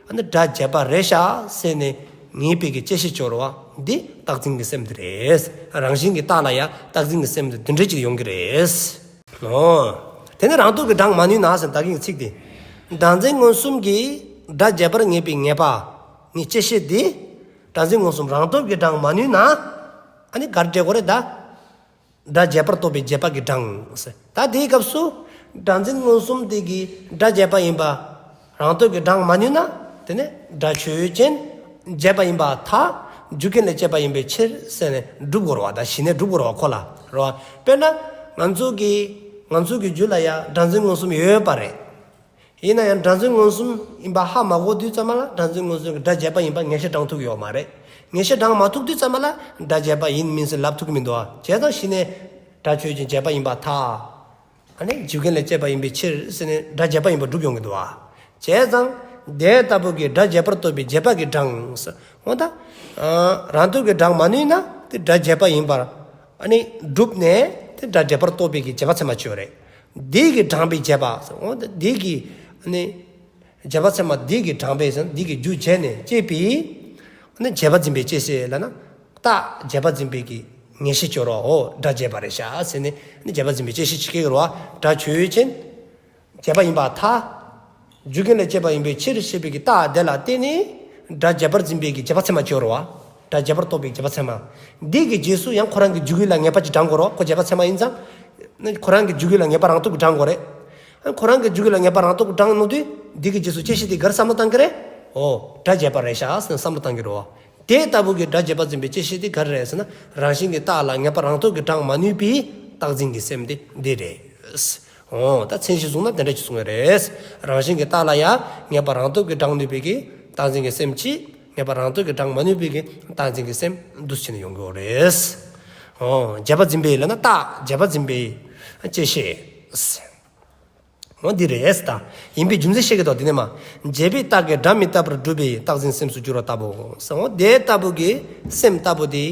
ཨ་ནི་སྒྲ་བྱས་པ་རེད་ཤག་ཟེར་ནས་ངེས་པའི་གི་བཅད་ཤེས་སྦྱོར་བ་འདི་རྟག་འཛིན་གྱི་སེམས་དེ་རེད། རང་བཞིན་གྱི་རྟགས་ལ་ཡང་རྟག་འཛིན་གྱི་སེམས་དེ་འདི་འདྲ་ཅིག་ཡོང་གི་རེད། ཨོ། དེ་ནི་རང་སྟོབས་ཀྱིས་དྲངས་མ་ནུས་ན་ཟེར་ད་གིན་གྱི་ཚིག་དེ། སྒྲ་འཛིན་མངོན་སུམ་གྱིས་སྒྲ་བྱས་པར་ངེས་པའི་ངེས་པ། ངེས་བཅད་ཤེས་དེ། སྒྲ་འཛིན་མངོན་སུམ་རང་སྟོབས་ཀྱིས་དྲངས་མ་ནུས་ན། ཨ་ནི་ག་རེ་འགྲིག་གི་རེད་ད། སྒྲ་བྱས་པར་རྟོགས་པའི་བྱས་པ་གིས་དྲངས། ད་དེའི་སྐབས་སུ་སྒྲ་འཛིན་མངོན་སུམ་དེ་གིས་སྒྲ་བྱས་པ་ཡིན་པ་རང་སྟོབས་ཀྱིས་དྲངས་མ་ནུས་ན། དེ་ནི་སྒྲ་ཆོས་ཅན། བྱས་པ་ཡིན་པར་ཐལ། རྒྱུ་རྐྱེན་ལས་སྐྱེས་པ་ཡིན་པའི་ཕྱིར་ཟེར་ནས་སྒྲུབ་དགོས་རེད་བ། ད་གཞི་ནས་སྒྲུབ་དགོས་རེད་བ་ཁོ་ལ། རེད་བ། དཔེར་ན། ང་ཚོ་གི། ང་ཚོ་གི་རྒྱུད་ལ་ཡང་སྒྲ་འཛིན་མངོན་སུམ་ཡོད་པ་རེད། ཡིན་ན་ཡང་སྒྲ་འཛིན་མངོན་སུམ་ཡིན་པ་ཧ་མ་གོ་དུས་ཙམ་པ་ལ་སྒྲ་འཛིན་མངོན་སུམ་གྱི་སྒྲ་བྱས་པ་ཡིན་པ་ངེས་ཤེས་དྲངས་ཐུབ་ཀྱི་ཡོད་མ་རེད། ངེས་ཤེས་དྲངས་མ་ཐུབ་དུས་ཙམ་པ་ལ་སྒྲ་བྱས་པ་ཡིན་མིན་ཟེར་ལབ་ཐུབ་ཀྱི་མི་འདུག་ཨ། བྱས་ཙང་གཞི་ནས་སྒྲ་ཆོས་ཅན་བྱས་པ་ཡིན་པར་ཐལ། ཨ་ནི་རྒྱུ་རྐྱེན་ལས་སྐྱེས་པ་ཡིན་པའི་ཕྱིར་ཟེར་ནས་སྒྲ་བྱས་པ་ཡིན་པར་སྒྲུབ་ཡོང་གི་འདུག་ཨ། བྱས་ཙང་དེ་ལྟ་བུ་གི་སྒྲ་བྱས་པར་རྟོགས་པའི་བྱས་པ་གིས་དྲངས། འོ་ད། རང་སྟོབས་ཀྱིས་དྲངས་མ་ནུས་ན་དེ་སྒྲ་བྱས་པ་ཡིན་པར། ཨ་ནི་སྒྲུབ་ནས་དེ་སྒྲ་བྱས་པར་རྟོགས་པའི་གི་བྱས་པ་ཚད་མ་ཅིག་ཡོད་རེད། འདི་གིས་དྲངས་པའི་བྱས་པ། འོ་ད་འདི་གིས། ཨ་ནི། བྱས་པ་ཚད་མ་འདི་གིས་དྲངས་པས་ཟེར་ན་འདི་གིས་རྒྱུ་བྱས་ནས་སྐྱེས་པའི། ཨ་ནི་བྱས་པ་འཛིན་པའི་བཅད་ཤེས་ལབ་ན། རྟགས་བྱས་པ་འཛིན་པའི་གི་ངེས་ཤེས་སྦྱོར་བའོ། སྒྲ་བྱས་པ་རེད་ཤག་ཟེར་ནས་ཨ་ནི་བྱས་པ་འཛིན་པའི་བཅད་ཤེས་ཅིག་སྐྱེ་གི་རེད་བ། སྒྲ་ཆོས་ཅན། བྱས་པ་ཡིན་པར་ཐལ། རྒྱུ་རྐྱེན་ལས་སྐྱེས་པ་ཡིན་པའི་ཕྱིར་ཞེས་པའི་གི་རྟགས་དེ་ལ་བརྟེན་ནས་སྒྲ་བྱས་པར་འཛིན་པའི་གི་བྱས་པ་ཚད་མ་ཅིག་ཡོད་རེད་བ། སྒྲ་བྱས་པར་རྟོགས་པའི་རྗེས་དཔག་ཚད་མ། འདི་གི་རྗེས་སུ་ཡང་ཁོ་རང་གི་འཇུག་ཡུལ་ལ་ངེས་པ་ཅིག་བགྲང་དགོས་རེད། ཁོ་རྗེས་དཔག་ཚད་མ་ཡིན་ཙང་། ཁོ་རང་གི་འཇུག་ཡུལ་ལ་ངེས་པ་རང་སྟོབས་ཀྱིས་བགྲང་དགོས་རེད། ཁོ་རང་གི་འཇུག་ཡུལ་ལ་ངེས་པ་རང་སྟོབས་ཀྱིས་བགྲང་ནོ་དུས་འདི་གི་རྗེས་སུ་བཅད་ཤེས་དེ་ག་རེ་བསམ་བློ་བཏང་གི་རེད། ཨོ། སྒྲ་བྱས་པ་རེད་ཤག་ཟེར་ནས་བསམ་བློ་བཏང་གི་རེད། དེ་ལྟ་བུ་གི་སྒྲ་བྱས་པ་འཛིན་པའི་བཅད་ཤེས་དེ་ག་རེ་རེད་ཟེར་ན། རང་བཞིན་གྱི་རྟགས་ལ་ངེས་པ་རང་སྟོབས་ཀྱིས་བགྲང་མ་ནུས་པའི་རྟག་འཛིན་གྱི་སེམས་དེ་འདི་རེད། ཨོ། ད་མཚན་གཞི་བཟུང་ན་དེ་འདྲ་ཅིག་གསུང་གི་རེད། རང་བཞིན་གྱི་རྟགས་ལ་ཡང་ངེས་པ་རང་སྟོབས་ཀྱིས་བགྲང་ནུས་པའི་གི་རྟག་འཛིན་གྱི་སེམས་གཅིག་ངེས་པ་རང་སྟོབས་ཀྱིས་བགྲང་མ་ནུས་པའི་གི་རྟག་འཛིན་གྱི་སེམས་འདུ་བྱེད་ནས་ཡོང་གི་ཡོད་རེད། ཨོ། བྱས་པ་འཛིན་པའི་ལབ་ན་རྟགས་བྱས་པ་འཛིན་པའི་བཅད་ཤེས། འོ་འདི་རེད་ད། ཡིན་པའི་རྒྱུ་མཚན་བཤད་ཀྱི་འདུག་དེ་ནས་མ། བྱས་པའི་རྟགས་ཀྱིས་སྒྲ་མི་རྟག་པར་སྒྲུབ་པའི་རྟག་འཛིན་སེམས་སུ་འགྱུར་བ་ལྟ་བུ། ཟེར། འོ་དེ་ལྟ་བུ་གི་སེམས་ལྟ་བུ་དེ།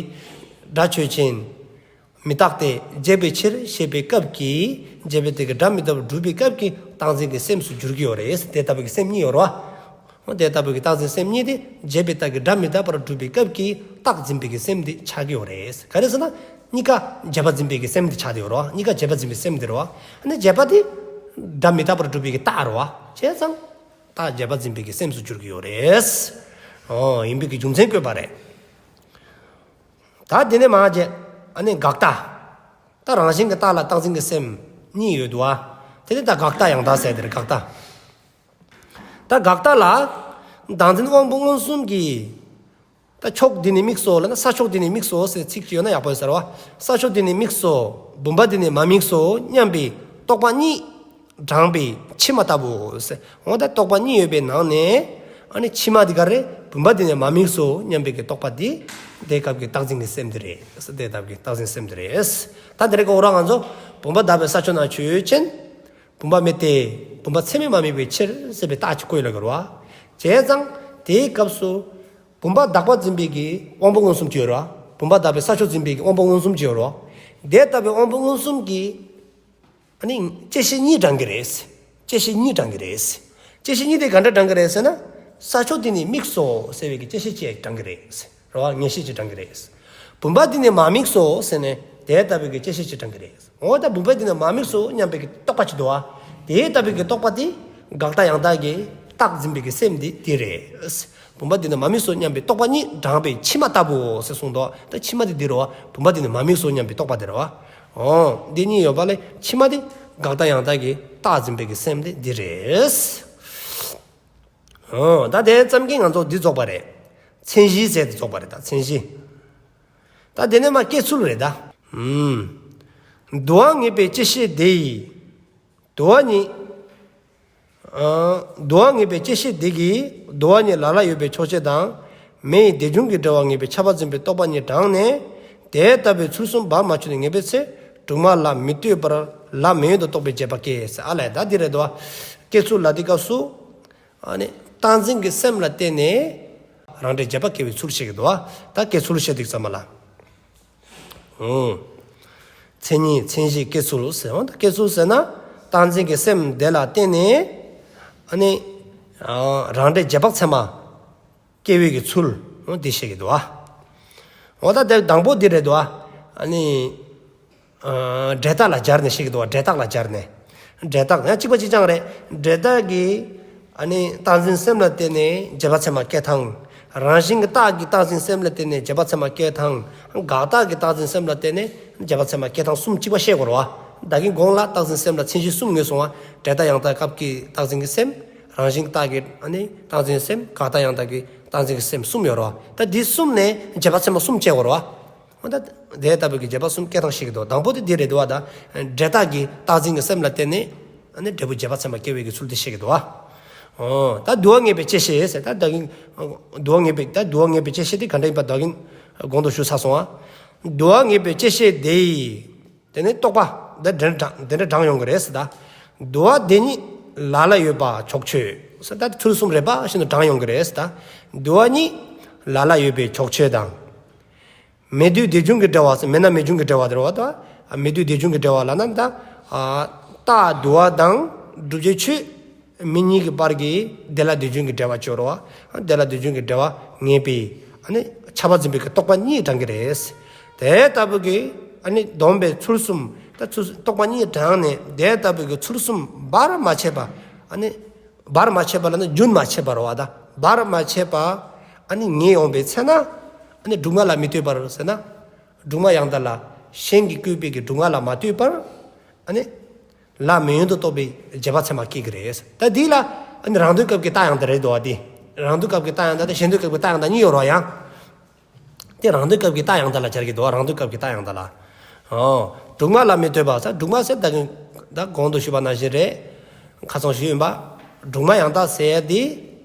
སྒྲ་ཆོས་ཅན། མི་རྟག་སྟེ་བྱས་པའི་ཕྱིར་ཞེས་པའི་སྐབས་ཀྱི། བྱས་པའི་རྟགས་ཀྱིས་སྒྲ་མི་རྟག་པར་སྒྲུབ་པའི་སྐབས་ཀྱི་རྟག་འཛིན་གྱི་སེམས་སུ་འགྱུར་གྱི་ཡོད་རེད། དེ་ལྟ་བུ་གི་སེམས་གཉིས་ཡོད་རེད་བ། འོ་དེ་ལྟ་བུ་གི་རྟག་འཛིན་སེམས་གཉིས་དེ་བྱས་པའི་རྟགས་ཀྱིས་སྒྲ་མི་རྟག་པར་སྒྲུབ་པའི་སྐབས་ཀྱི་རྟག་འཛིན་པའི་གི་སེམས་དེ་ཆགས་ཀྱི་ཡོད་རེད། ག་རེ་ཟེར་ན། གཉིས་ཀ་བྱས་པ་འཛིན་པའི་གི་སེམས་དེ་ཆགས་བསྡད་ཡོད་རེད་བ། གཉིས་ཀ་བྱས་པ་འཛིན་པའི་སེམས་དེ་རེད་བ། ཨ་ནི་བྱས་པ་དེ་སྒྲ་མི་རྟག་པར་སྒྲུབ་པའི་གི་རྟགས་རེད་བ། བྱས་ཙང་རྟགས་བྱས་པ་འཛིན་པའི་གི་སེམས་སུ་འགྱུར་གྱི་ཡོད་རེད། ཨོ། ཡིན་པའི་གི་རྒྱུ་མཚན་བཀོད་པ་རེད། ད་དེ་ནས་མ་བྱས། ཨ་ནི་དགག་རྟགས། ད་རང་བཞིན་གྱི་རྟགས་ལ་རྟག་འཛིན་གྱི་སེམས་གཉིས་ཡོད་འདུག་བ། དེ་ནི་ད་དགག་རྟགས་ཡང་དག་ཟེར་དེ་རེད། དགག་རྟགས། ད་དགག་རྟགས་ལ། བདག་འཛིན་དབང་པོ་མངོན་སུམ་གྱིས། ད་ཕྱོགས་འདི་ནི་དམིགས་སོ་ལབ་ན། ས་ཕྱོགས་འདི་ནི་དམིགས་སོ་ཟེར་ཚིག་ཅིག་ཡོད་ན་ཡག་པོ་ཡོད་ས་རེད་བ། ས་ཕྱོགས་འདི་ནི་དམིགས་སོ། བུམ་པ་འདི་ནི་མ་དམིགས་སོ་སྙམ་པའི་རྟོག་པ་གཉིས་བགྲངས་པའི་ཕྱི་མ་ལྟ་བུའོ་ཟེར། འོ་ད་རྟོག་པ་གཉིས་ཡོད་པའི་ནང་ནས། ཨ་ནི་ཕྱི་མ་འདི་ག་རེ། བུམ་པ་འདི་ནི་མ་དམིགས་སོ་སྙམ་པའི་གི་རྟོག་པ་འདི། དེ་སྐབས་ཀྱི་རྟག་འཛིན་གྱི་སེམས་འདི་རེད། དེ་སྐབས་ཀྱི་རྟག་འཛིན་སེམས་འདི་རེད། ད་འདི་རེ་གོ་ར་ང་ཚོ། བུམ་པ་དག་པའི་ས་ཕྱོགས་ན་ཆོས་ཅན། བུམ་པ་མེད་དེ། བུམ་པ་ཚད་མས་མ་དམིགས་པའི་ཕྱིར་ཟེར་བའི་རྟགས་ཀྱིས་བཀོད་ཡོད་ལ་གོ་ར་བ། བྱས་ཙང་དེའི་སྐབས་སུ། བུམ་པ་དག་པ་འཛིན་པའི་གི་དབང་པོ་མངོན་སུམ་གྱི་ཡོད་རེད་བ། བུམ་པ་དག་པའི་ས་ཕྱོགས་འཛིན་པའི་གི་དབང་པོ་མངོན་སུམ་གྱི་ཡོད་རེད་བ། དེ་ལྟ་བུའི་དབང་པོ་མངོན་སུམ་གྱིས། ཨ་ནི། བཅད་ཤེས་གཉིས་བགྲང་གི་རེད། བཅད་ཤེས་གཉིས་བགྲང་གི་རེད། བཅད་ཤེས་གཉིས་དེ་ག་འདྲ་བགྲང་གི་རེད་ཟེར་ན། ས་ཕྱོགས་འདི་ནི་དམིགས་སོ་ཟེར་བའི་གི་བཅད་ཤེས་གཅིག་བགྲང་གི་རེད། རེད་བ། ངེས་ཤེས་གཅིག་བགྲང་གི་རེད། བུམ་པ་འདི་ནི་མ་དམིགས་སོ་ཟེར་ནས་དེ་ལྟ་བུའི་གི་བཅད་ཤེས་གཅིག་བགྲང་གི་རེད། འོ་ད་བུམ་པ་འདི་ནི་མ་དམིགས་སོ་སྙམ་པའི་གི་རྟོག་པ་གཅིག་འདུག་བ། དེ་ལྟ་བུའི་གི་རྟོག་པ་དེ་དགག་རྟགས་ཡང་དག་གི་རྟགས་འཛིན་པའི་གི་སེམས་དེ་དེ་རེད། བུམ་པ་འདི་ནི་མ་དམིགས་སོ་སྙམ་པའི་རྟོག་པ་གཉིས་བགྲངས་པའི་ཕྱི་མ་ལྟ་བུའོ་ཟེར་གསུངས་འདུག་ད་ཕྱི་མ་དེ་འདི་རེད་བ། བུམ་པ་འདི་ནི་མ་དམིགས་སོ་སྙམ་པའི་རྟོག་པ་དེ་རེད་བ། འོ། འདི་གཉིས་ཡོད་པ་ལས་ཕྱི་མ་དེ་དགག་རྟགས་ཡང་དག་གི་རྟགས་འཛིན་པའི་གི་སེམས་དེ་འདི་རེད། འོ། ད་དེ་ཙམ་གྱིས་ང་ཚོ་འདི་རྫོགས་པ་རེད། མཚན་གཞི་ཟེར་དེ་རྫོགས་པ་རེད། ད་མཚན་གཞི། ད་དེ་ནས་མ་སྐྱེ་ཚུལ་རེད་ད། ཨུམ། དུ་བ་ངེས་པའི་བཅད་ཤེས་དེ་ཡིས། དུ་བ་ཉིད། ཨ། དུ་བ་ངེས་པའི་བཅད་ཤེས་དེ་གིས་དུ་བ་ཉིད་ལ་ལ་ཡོད་པའི་ཕྱོགས་ཆོས་དང་། མེ་ཡི་དེ་བྱུང་གི་འབྲེལ་བ་ངེས་པའི་ཁྱབ་པ་འཛིན་པའི་རྟོག་པ་གཉིས་བགྲངས་ནས། དེ་ལྟ་བུའི་ཚུལ་གསུམ་བར་མ་ཆོད་ནས་ངེས་པའི་ཚེ། དྲུག་མ་ལ་མི་ལྟོས་པར་ལ་མེ་ཡོད་དུ་རྟོགས་པའི་རྗེས་དཔག་སྐྱེ་ཟེར། ཨ་ལས་ད་འདི་རེད་དོ། སྐྱེ་ཚུལ་ལ་དེ་སྐབས་སུ། ཨ་ནི། རྟག་འཛིན་གྱི་སེམས་ལ་བརྟེན་ནས། རང་འབྲས་རྗེས་དཔག་སྐྱེ་བའི་ཚུལ་བཤད་ཀྱི་འདུག་ད་སྐྱེ་ཚུལ་བཤད་དུས་ཙམ་པ་ལ། ཨོ། མཚན་ཉིད་མཚན་གཞི་སྐྱེ་ཚུལ་ཟེར་བ། ད་སྐྱེ་ཚུལ་ཟེར་ན། རྟག་འཛིན་གྱི་སེམས་དེ་ལ་བརྟེན་ནས། ཨ་ནི། ཨ། རང་འབྲས་རྗེས་དཔག་ཚད་མ། སྐྱེ་བའི་གི་ཚུལ། ཨོ། འདི་བཤད་ཀྱི་འདུག་ཨ། འོ་ད་དེ་དང་པོ་འདི་རེད་འདུག་ཨ། ཨ་ནི། ཨ། འབྲས་རྟགས་ལ་སྦྱར་ནས་བཤད་ཀྱི་འདུག་ཨ། འབྲས་རྟགས་ལ་སྦྱར་ནས། འབྲས་རྟགས་ཡང་གཅིག་པ་གཅིག་རྐྱང་རེད། འབྲས་རྟགས་ཀྱི། ཨ་ནི་རྟག་འཛིན་སེམས་ལ་བརྟེན་ནས་རྗེས་དཔག་ཚད་མ་སྐྱེ་སྟངས། རང་བཞིན་གྱི་རྟགས་ཀྱི་རྟག་འཛིན་སེམས་ལ་བརྟེན་ནས་རྗེས་དཔག་ཚད་མ་སྐྱེ་སྟངས། དགག་རྟགས་ཀྱི་རྟག་འཛིན་སེམས་ལ་བརྟེན་ནས་རྗེས་དཔག་ཚད་མ་སྐྱེ་སྟངས་གསུམ་གཅིག་པ་བཤད་དགོས་རེད་བ། ད་གིན་གོང་ལ་རྟག་འཛིན་སེམས་ལ་མཚན་གཞི་གསུམ་ངོས་བཟུང་བ། འབྲས་རྟགས་ཡང་དག་སྐབས་ཀྱི་རྟག་འཛིན་གྱི་སེམས། རང་བཞིན་རྟགས་ཀྱི་ཨ་ནི་རྟག་འཛིན་སེམས། དགག་རྟགས་ཡང་དག་གི་རྟག་འཛིན་གྱི་སེམས་གསུམ་ཡོད་རེད་བ། ད་འདི་གསུམ་ནས་རྗེས་དཔག་ཚད་མ་གསུམ་སྐྱེ་དགོས་རེད་བ། འོ་ད་དེ་ལྟ་བུའི་གི་རྗེས་དཔག་གསུམ་སྐྱེ་སྟངས་ཤེས་ཀྱི་འདུག་དང་པོ་དེ་འདི་རེད་འདུག་བ། ད་འབྲས་རྟགས་ཀྱི་རྟག་འཛིན་གྱི་སེམས་ལ་བརྟེན་ནས་ཨ་ནི་འབྲས་བུ་རྗེས་དཔག་ཚད་མ་སྐྱེ་བའི་གི་ཚུལ་དེ་ཤེས་ཀྱི་འདུག་བ། ཨོ། ད་དུ་བ་ངེས་པའི་བཅད་ཤེས་ཟེར། ད་ད་གིན་དུ་བ་ངེས་པའི། ད་དུ་བ་ངེས་པའི་བཅད་ཤེས་དེ་ག་འདྲ་ཡིན་པ་ད་གིན་གོང་དུ་ཞུས་ཚར་སོང་ཨ། དུ་བ་ངེས་པའི་བཅད་ཤེས་དེ་ཡིས། དེ་ནི་རྟོག་པ། ད་དེ་འདྲ་དེ་འདྲ་བགྲང་ཡོང་གི་རེད་ཟེར་ད། དུ་བ་དེ་ཉིད་ལ་ལ་ཡོད་པ་ཕྱོགས་ཆོས་ཟེར། ད་ཚུལ་གསུམ་རེད་པ་ཞེས་ནས་བགྲང་ཡོང་གི་རེད་ཟེར་ད། དུ་བ་ཉིད་ལ་ལ་ཡོད་པའི་ཕྱོགས་ཆོས་དང་། མེ་དུས་དེ་བྱུང་གི་འབྲེལ་བ་ཟེར། མེད་ན་མེ་བྱུང་གི་འབྲེལ་བ་དེ་རེད་བ་ད། མེ་དུས་དེ་བྱུང་གི་འབྲེལ་བ་ལབ་ན་ད། ཨ། རྟགས་དུ་བ་དང་བསྒྲུབ་བྱའི་ཆོས་མེ་གཉིས་ཀྱི་བར་གྱི་དེ་ལ་དེ་བྱུང་གི་འབྲེལ་བ་གཅིག་ཡོད་རེད་བ། དེ་ལ་དེ་བྱུང་གི་འབྲེལ་བ་ངེས་པའི་ཨ་ནི་ཁྱབ་པ་འཛིན་པའི་གི་རྟོག་པ་གཉིས་བགྲང་གི་རེད། དེ་ལྟ་བུ་གི་ཨ་ནི་སྡོམ་པའི་ཚུལ་གསུམ། ད་ཚུལ་རྟོག་པ་གཉིས་བགྲངས་ནས་དེ་ལྟ་བུ་གི་ཚུལ་གསུམ་བར་མ་ཆད་པ། ཨ་ནི་བར་མ་ཆད་པ་ལབ་ན་རྒྱུན་མ་ཆད་པ་རེད་བ་ད། བར་མ་ཆད་པ་ཨ་ནི་ངེས་ཡོང་པའི་ཚེ་ན། ཨ་ནི་སྒྲུབ་ངག་ལ་མི་ལྟོས་པར་ཟེར་ན། སྒྲུབ་ངག་ཡང་དག་ལ། གཞན་གྱིས་བཀོད་པའི་གི་སྒྲུབ་ངག་ལ་མ་ལྟོས་པར། ཨ་ནི། ལ་མེ་ཡོན་དུ་རྟོགས་པའི་རྗེས་དཔག་ཚད་མ་སྐྱེ་གི་རེད། ད་འདི་ལ་ཨ་ནི་རང་དོན་སྐབས་ཀྱི་རྟགས་ཡང་དག་རེད་འདུག་བ་དེ། རང་དོན་སྐབས་ཀྱི་རྟགས་ཡང་དག་དང་གཞན་དོན་སྐབས་ཀྱི་རྟགས་ཡང་དག་གཉིས་ཡོད་རེད་ཡང་། དེ་རང་དོན་སྐབས་ཀྱི་རྟགས་ཡང་དག་ལ་སྦྱར་གྱི་འདུག་རང་དོན་སྐབས་ཀྱི་རྟགས་ཡང་དག་ལ། ཨོ། སྒྲུབ་ངག་ལ་མི་ལྟོས་པ་ཟེར། སྒྲུབ་ངག་ཟེར་ད་གིན་ད་གོང་དུ་ཞུས་པ་ནང་བཞིན་རེད། ཁ་སང་ཞུས་ཡིན་པ། སྒྲུབ་ངག་ཡང་དག་ཟེར་ཡ་དེ།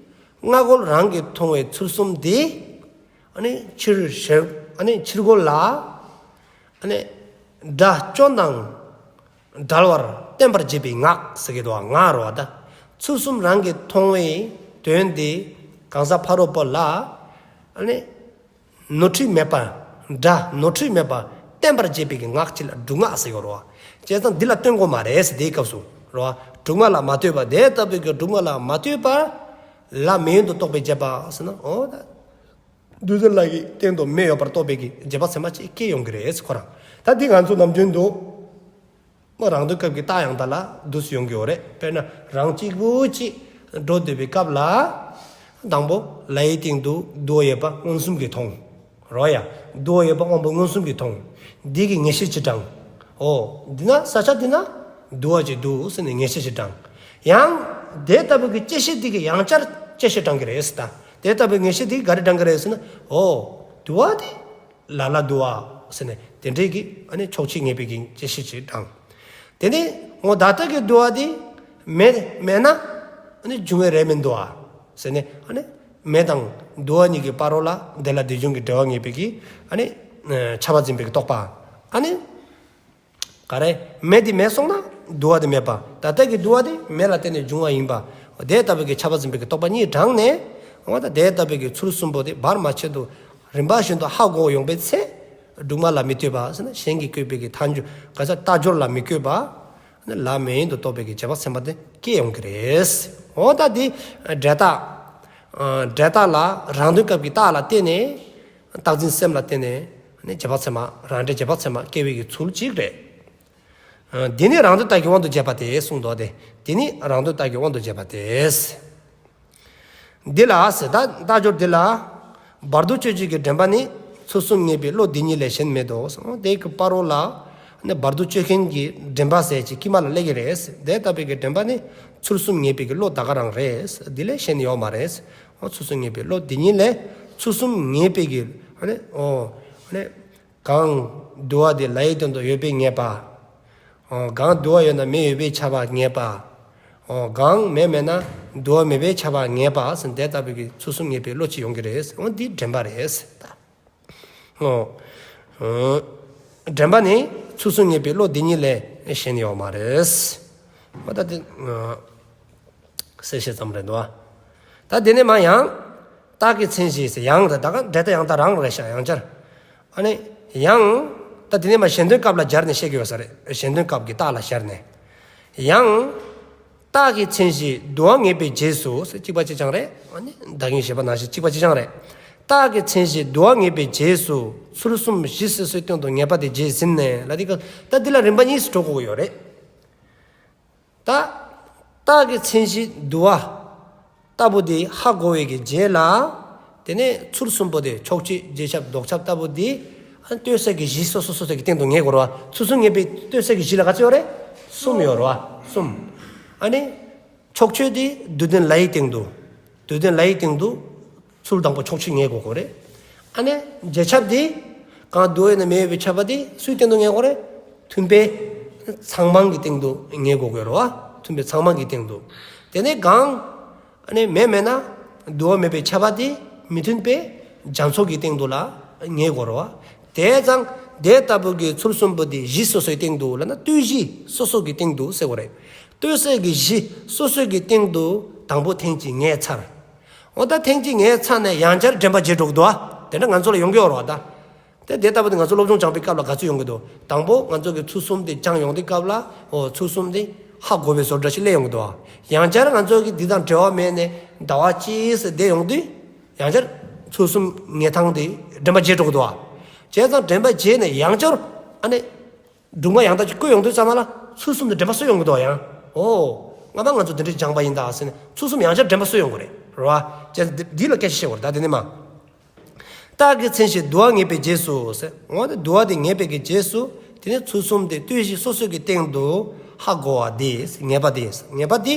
སྔ་རྒོལ་རང་གིས་མཐོང་བའི་ཚུལ་གསུམ་དེ། ཨ་ནི་ཕྱིར་ཞེན། ཨ་ནི་ཕྱིར་རྒོལ་ལ། ཨ་ནི་སྒྲ་སྐྱོན་དང་བྲལ་བར་བསྟན་པར་བྱེད་པའི་ངག་ཟེར་གྱི་འདུག་ངག་རེད་བ་ད། ཚུལ་གསུམ་རང་གིས་མཐོང་བའི་དོན་དེ་གང་ཟག་ཕ་རོལ་པོ་ལ། ཨ་ནི། ནོར་འཁྲུལ་མེད་པ། སྒྲ་ནོར་འཁྲུལ་མེད་པ་བསྟན་པར་བྱེད་པའི་གི་ངག་ཅིག་ལ་སྒྲུབ་ངག་ཟེར་གྱི་རེད་བ། བྱས་ཙང་འདི་ལ་ལྟོས་དགོས་མ་རེད་ཟེར་དེའི་སྐབས་སུ། རེད་བ། སྒྲུབ་ངག་ལ་མ་ལྟོས་པ་དེ་ལྟ་བུའི་གི་སྒྲུབ་ངག་ལ་མ་ལྟོས་པར། ལ་མེ་ཡོན་དུ་རྟོགས་པའི་རྗེས་དཔག་ཟེར་ན། འོ་ད། འདུལ་བྱེད་ལ་ཡི་སྟེང་དུ་མེ་ཡོད་པར་རྟོགས་པའི་གི་རྗེས་དཔག་ཚད་མ་ཅིག་སྐྱེ་ཡོང་གི་རེད་ཁོ་རང་། ད་འདི་ང་ཚོ་ནམ་རྒྱུན་དུ། མ་རང་དོན་སྐབས་ཀྱི་རྟགས་ཡང་དག་ལ་འདུས་སུ་ཡོང་གི་ཡོད་རེད། དཔེར་ན་རང་གཅིག་པུ་གཅིག་འགྲོ་སྡོད་པའི་སྐབས་ལ། དང་པོ་ལ་ཡི་སྟེང་དུ་དུ་བ་ཡོད་པ་མངོན་སུམ་གྱིས་མཐོང་། རོ་ཡ། དུ་བ་ཡོད་པ་དབང་པོ་མངོན་སུམ་གྱིས་མཐོང་། འདི་གི་ངེས་ཤེས་ཅིག་དྲངས། ཨོ། འདི་ན་ས་ཆ་འདི་ན་དུ་བ་ཅིག་འདུག་ཟེར་ནས་ངེས་ཤེས་ཅིག་དྲངས། ཡང་། དེ་ལྟ་བུ་གི་བཅད་ཤེས་འདི་གི་ཡང་བསྐྱར་བཅད་ཤེས་དྲངས་ཀྱི་རེད་ཟེར་ད། དེ་ལྟ་བུའི་ངེས་ཤེས་འདི་ག་རེ་དྲངས་ཀྱི་རེད་ཟེར་ན། ཨོ། དུ་བ་དེ། ལ་ལ་དུ་བ་ཟེར་ནས་དེ་འདྲའི་གི་ཨ་ནི་ཕྱོགས་ཆོས་ངེས་པའི་གི་བཅད་ཤེས་ཅིག་དྲངས། དེ་ནས་འོ་ད་ལྟ་གི་དུ་བ་དེ་མེད་མེད་ན་ཨ་ནི་འབྱུང་བའི་རེད་མིན་འདུག་ཨ་ཟེར་ནས། ཨ་ནི་མེ་དང་དུ་བ་གཉིས་ཀྱི་བར་རོ་ལ་དེ་ལ་དེ་བྱུང་གི་འབྲེལ་བ་ངེས་པའི་གི་ཨ་ནི་ཁྱབ་པ་འཛིན་པའི་གི་རྟོག་པ། ཨ་ནི་ག་རེ། མེ་དེ་མེད་སོང་ན་དུ་བ་དེ་མེད་པ། ད་ལྟ་གི་དུ་བ་དེ་མེ་ལ་བརྟེན་ནས་བྱུང་བ་ཡིན་པ། དེ་ལྟ་བུའི་གི་ཁྱབ་པ་འཛིན་པའི་གི་རྟོག་པ་གཉིས་དྲངས་ནས། འོ་ད་དེ་ལྟ་བུའི་གི་ཚུལ་གསུམ་པོ་དེ་བར་མ་ཆད་དུ། རིམ་པ་བཞིན་དུ་ཧ་གོ་ཡོང་པའི་ཚེ། སྒྲུབ་ངག་ལ་མི་ལྟོས་པ་ཟེར་ན་གཞན་གྱིས་བཀོད་པའི་གི་མཐའ་འཇུག་ག་ས་རྟགས་སྦྱོར་ལ་མི་བཀོད་པ། ལ་མེ་ཡོན་དུ་རྟོགས་པའི་གི་རྗེས་དཔག་ཚད་མ་དེ་སྐྱེ་ཡོང་གི་རེད། འོ་ད་དེ་འབྲས་རྟགས། འབྲས་རྟགས་ལ་རང་དོན་སྐབས་ཀྱི་རྟགས་ལ་བརྟེན་ནས། རྟགས་འཛིན་སེམས་ལ་བརྟེན་ནས་རྗེས་དཔག་ཚད་མ་རང་འབྲས་རྗེས་དཔག་ཚད་མ་སྐྱེ་བའི་གི་ཚུལ་གཅིག་རེད། འདི་ནི་རང་དོན་རྟགས་ཀྱི་དབང་དུ་བྱས་པ་སྟེ་གསུངས་འདུག་སྟེ། འདི་ནི་རང་དོན་རྟགས་ཀྱི་དབང་དུ་བྱས་པ་སྟེ། འདི་ལ་ཟེར་ད་རྟགས་སྦྱོར་འདི་ལ། བར་དུ་གཅོད་བྱེད་ཀྱི་དྲན་པ་ནི་ཚུལ་གསུམ་ངེས་པའི་བློ་འདི་ཉིད་ལས་གཞན་མེད་དོ། དེ་གི་བར་རོ་ལ་ནི་བར་དུ་གཅོད་མཁན་གྱི་དྲན་པ་ཟེར་ཅིག་དཀྱིལ་མ་ལ་སླེབས་ཀྱི་རེད། དེ་ལྟ་བུའི་གི་དྲན་པ་ནི་ཚུལ་གསུམ་ངེས་པའི་གི་བློ་ད་ག་རང་རེད། འདི་ལས་གཞན་ཡོད་མ་རེད། ཚུལ་གསུམ་ངེས་པའི་བློ་འདི་ཉིད་ལས་ཚུལ་གསུམ་ངེས་པའི་གི་ཨ་ནི་ཨོ་ཨ་ནི། གང་། དུ་བ་དེ་ལ་ཡི་སྟེང་དུ་ཡོད་པས་ངེས་པ། གང་དུ་བ་ཡོད་ན་མེ་ཡོད་པས་ཁྱབ་པ་ངེས་པ། གང་མེ་མེད་ན་དུ་བ་མེད་པས་ཁྱབ་པ་ངེས་པ་ཟེར་དེ་ལྟ་བུའི་གི་ཚུལ་གསུམ་ངེས་པའི་བློ་ཅིག་ཡོང་གི་རེད། འོ་འདི་དྲན་པ་རེད། དྲན་པ་ནི་ཚུལ་གསུམ་ངེས་པའི་བློ་འདི་ཉིད་ལས་གཞན་ཡོད་མ་རེད། འོ་ད་འདི། གསལ་བཤད་ཙམ་རེད་འདུག་ཨ། ད་དེ་ནས་མ་ཡང་། རྟགས་ཀྱི་མཚན་གཞི་ཟེར་ཡང་ད་ད་ག་འབྲས་རྟགས་ཡང་དག་རང་རེད་ཤག་ཡང་བསྐྱར། ཨ་ནི། ཡང་། ད་དེ་ནས་མ་གཞན་དོན་སྐབས་ལ་སྦྱར་ནས་བཤད་ཀྱི་ཡོད་ས་རེད། གཞན་དོན་སྐབས་ཀྱི་རྟགས་ལ་སྦྱར་ནས། ཡང་། རྟགས་ཀྱི་མཚན་གཞི་དུ་བ་ངེས་པའི་རྗེས་སུ་ཟེར་གཅིག་པ་གཅིག་རྐྱང་རེད། ཨ་ནི་ད་གིན་ཞེས་པ་ནང་བཞིན་གཅིག་པ་གཅིག་རྐྱང་རེད། རྟགས་ཀྱི་མཚན་གཞི་དུ་བ་ངེས་པའི་རྗེས་སུ་ཚུལ་གསུམ་གཞི་སོ་སོའི་སྟེང་དུ་ངེས་པ་དེ་རྗེས་ཟིན་ནས་ལ་དེ་ག་ད་འདི་ལ་རིམ་པ་གཉིས་སུ་འགྲོ་དགོས་ཀྱི་ཡོད་རེད། ད། རྟགས་ཀྱི་མཚན་གཞི་དུ་བ། ལྟ་བུ་དེ་ཧ་གོ་བའི་གི་རྗེས་ལ། དེ་ནས་ཚུལ་གསུམ་པོ་དེ་ཕྱོགས་ཆོས་རྗེས་ཁྱབ་ལྡོག་ཁྱབ་ལྟ་བུ་དེ། ཨ་ལྟོས་ས་གི་གཞི་སོ་སོ་སོ་སོ་གི་སྟེང་དུ་ངེས་དགོས་རེད་བ། ཚུལ་གསུམ་ངེས་པའི་ལྟོས་ས་གི་གཞི་ལ་ག་ཚོད་ཡོད་རེད། གསུམ་ཡོད་རེད་བ། གསུམ། ཨ་ནི། ཕྱོགས་ཆོས་དེ་རྡུལ་ལྡན་ལ་ཡི་སྟེང་དུ། རྡུལ་ལྡན་ལ་ཡི་སྟེང་དུ། ཚུལ་དང་པོ་ཕྱོགས་ཆོས་ངེས་དགོས་དགོས་རེད། ཨ་ནི་རྗེས་ཁྱབ་དེ། གང་དུ་བ་ཡོད་ན་མེ་ཡོད་པས་ཁྱབ་པ་དེ་སུའི་སྟེང་དུ་ངེས་དགོས་རེད། མཐུན་དཔེ། ཚང་མང་གི་སྟེང་དུ་ངེས་དགོས་དགོས་རེད་བ། མཐུན་དཔེ་ཚང་མང་གི་སྟེང་དུ། དེ་ནས་གང་། ཨ་ནི་མེ་མེད་ན། དུ་བ་མེད་པས་ཁྱབ་པ་དེ་མི་མཐུན་དཔེ། རྒྱ་མཚོ་གི་སྟེང་དུ་ལ་ངེས་དགོས་རེད་བ། དེ་ཙང་དེ་ལྟ་བུ་གི་ཚུལ་གསུམ་པོ་དེ་གཞི་སོ་སོའི་སྟེང་དུ་ལ་ན་ལྟོས་གཞི་སོ་སོ་གི་སྟེང་དུ་ཟེར་དགོས་རེད། ལྟོས་ས་གི་གཞི་སོ་སོ་གི་སྟེང་དུ་དང་པོ་ཐེངས་གཅིག་ངེས་ཚར། འོ་ད་ཐེངས་གཅིག་ངེས་ཚར་ནས་ཡང་བསྐྱར་དྲན་པ་བརྗེད་འགྲོ་གི་འདུག་ཨ། དེ་འདྲ་ང་ཚོ་ལ་ཡོང་གི་ཡོད་རེད་བ་ད། དེ་དེ་ལྟ་བུ་དེ་ང་ཚོ་སློབ་སྦྱོང་སྦྱངས་པའི་སྐབས་ལ་ག་ཚོད་ཡོང་གི་འདུག་དང་པོ་ང་ཚོ་གི་ཚུལ་གསུམ་དེ་སྦྱངས་ཡོང་དུས་སྐབས་ལ་འོ་ཚུལ་གསུམ་དེ་ཧ་གོ་བའི་བཟོ་འདྲ་ཞིག་སླེབས་ཡོང་གི་འདུག་ཨ། ཡང་བསྐྱར་ང་ཚོ་གི་འདི་དང་འབྲེལ་བ་མེད་ནས་ཟླ་བ་གཅིག་ཙམ་བསྡད་ཡོང་དུས་ཡང་བསྐྱར་ཚུལ་གསུམ་ངེས་སྟངས་དེ་དྲན་པ་བརྗེད་འགྲོ་གི་འདུག་ཨ། བྱས་ཙང་དྲན་པ་བརྗེད་ནས་ཡང་བསྐྱར་ཨ་ནི། སྒྲུབ་ངག་ཡང་དག་ཅིག་བཀོད་ཡོང་དུས་ཙམ་པ་ལ་ཚུལ་གསུམ་དུ་དྲན་པ་གསོས་ཡོང་གི་འདུག་ཡང་། ཨོ། སྔ་མ་ང་ཚོ་འདི་འདྲ་སྦྱངས་པ་ཡིན་ད་ཟེར་ནས་ཚུལ་གསུམ་ཡང་བསྐྱར་དྲན་པ་གསོས་ཡོང་གི་རེད། རེད་བ། ཅེས་འདི་འདི་ལ་སྐད་ཆ་བཤད་དགོས་རེད་ད་དེ་ནས་མ། རྟགས་ཀྱི་མཚན་གཞི་བསྡུ་བ་ངེས་པའི་རྗེས་སུ་ཟེར། འོ་དེ་བསྡུ་བ་དེ་ངེས་པའི་གི་རྗེས་སུ། དེ་ནས་ཚུལ་གསུམ་དེ་ལྟོས་གཞི་སོ་སོའི་གི་སྟེང་དུ་ཧ་གོ་བ་དེ་ངེས་པ་དེ། ངེས་པ་དེ་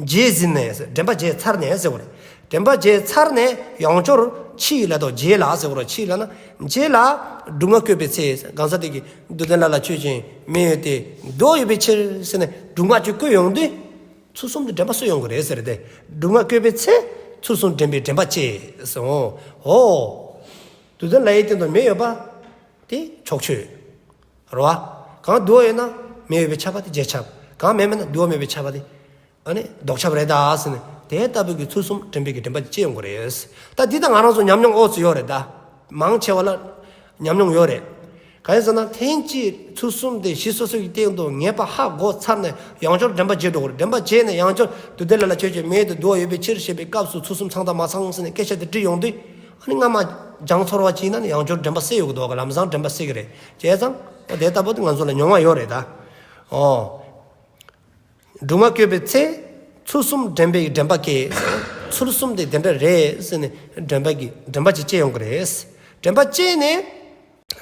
རྗེས་ཟིན་ནས་ཟེར། དྲན་པ་བརྗེད་ཚར་ནས་ཟེར་བ་རེད། དྲན་པ་བརྗེད་ཚར་ནས་ཡང་བསྐྱར་ཕྱིས་ལ་དང་རྗེས་ལ་ཟེར་བ་རེད། ཕྱིས་ལ་ན་རྗེས་ལ་སྒྲུབ་ངག་བཀོད་པའི་ཚེ་གང་ཟག་དེ་གིས་འདུལ་བསྟན་ལ་ལ་ཆོས་ཅན། མེ་ཡོད་དེ་མདོག་ཡོད་པའི་ཕྱིར་ཟེར་ནས་སྒྲུབ་ངག་ཅིག་བཀོད་ཡོང་དུས། ཚུལ་གསུམ་དེ་དྲན་པ་གསོས་ཡོང་གི་རེད་ཟེར་ཏེ། སྒྲུབ་ངག་བཀོད་པའི་ཚེ་ཚུལ་གསུམ་དྲན་པའི་དྲན་པ་སྐྱེས་སོ། འོ། འདུལ་བསྟན་ལ་ཡའི་སྟེང་དུ་མེ་ཡོད་པ་དེ་ཕྱོགས་ཆོས་རེད་བ། གང་བསྡུ་བ་ཡོད་ན་མེ་ཡོད་པས་ཁྱབ་པ་དེ་རྗེས་ཁྱབ། གང་མེ་མེད་ན་བསྡུ་བ་མེད་པས་ཁྱབ་པ་དེ་ཨ་ནི་ལྡོག་ཁྱབ་རེད་ད་ཟེར་ནས། དེ་ལྟ་བུའི་གི་ཚུལ་གསུམ་དྲན་པའི་གི་དྲན་པ་སྐྱེས་ཡོང་གི་རེད། ད་འདི་ད་ང་རང་ཚོ་ཉམས་མྱོང་ཨོ་ཙི་ཡོད་རེད་ད། མང་ཆེ་བ་ལ་ཉམས་མྱོང་ཡོད་རེད། གང་ཡིན་ཟེར་ན་ཐེངས་གཅིག་ཚུལ་གསུམ་དེ་གཞི་སོ་སོ་ཡི་སྟེང་དུ་ངེས་པ་ཧ་གོ་ཚར་ནས་ཡང་བསྐྱར་དྲན་པ་བརྗེད་འགྲོ་གི་རེད། དྲན་པ་བརྗེད་ནས་ཡང་བསྐྱར་འདུལ་བསྟན་ལ་ལ་ཆོས་ཅན། མེ་ཡོད་དེ་མདོག་ཡོད་པའི་ཕྱིར་ཞེས་པའི་སྐབས་སུ་ཚུལ་གསུམ་ཚང་དང་མ་ཚང་ཟེར་ནས་སྐད་ཆ་དེ་དྲིས་ཡོང་དུས། ཨ་ནི་སྔ་མ་སྦྱངས་ཚོར་བ་ཅིག་ཡིན་ན་ནི་ཡང་བསྐྱར་དྲན་པ་གསོས་ཡོང་གི་འདུག་ག་ལམ་སང་དྲན་པ་གསོས་ཀྱི་རེད། བྱས་ཙང་དེ་ལྟ་བུ་དེ་ང་ཚོ་ལ་མྱོང་བ་ཡོད་རེད་ད། ཨོ། སྒྲུབ་ངག་བཀོད་པའི་ཚེ། ཚུལ་གསུམ་དྲན་པའི་དྲན་པ་སྐྱེས། ཚུལ་གསུམ་དེ་དེ་འདྲ་རེད་ཟེར་ནས་དྲན་པ་གི་དྲན་པ་ཅིག་སྐྱེ་ཡོང་གི་རེད། དྲན་པ་སྐྱེས་ནས།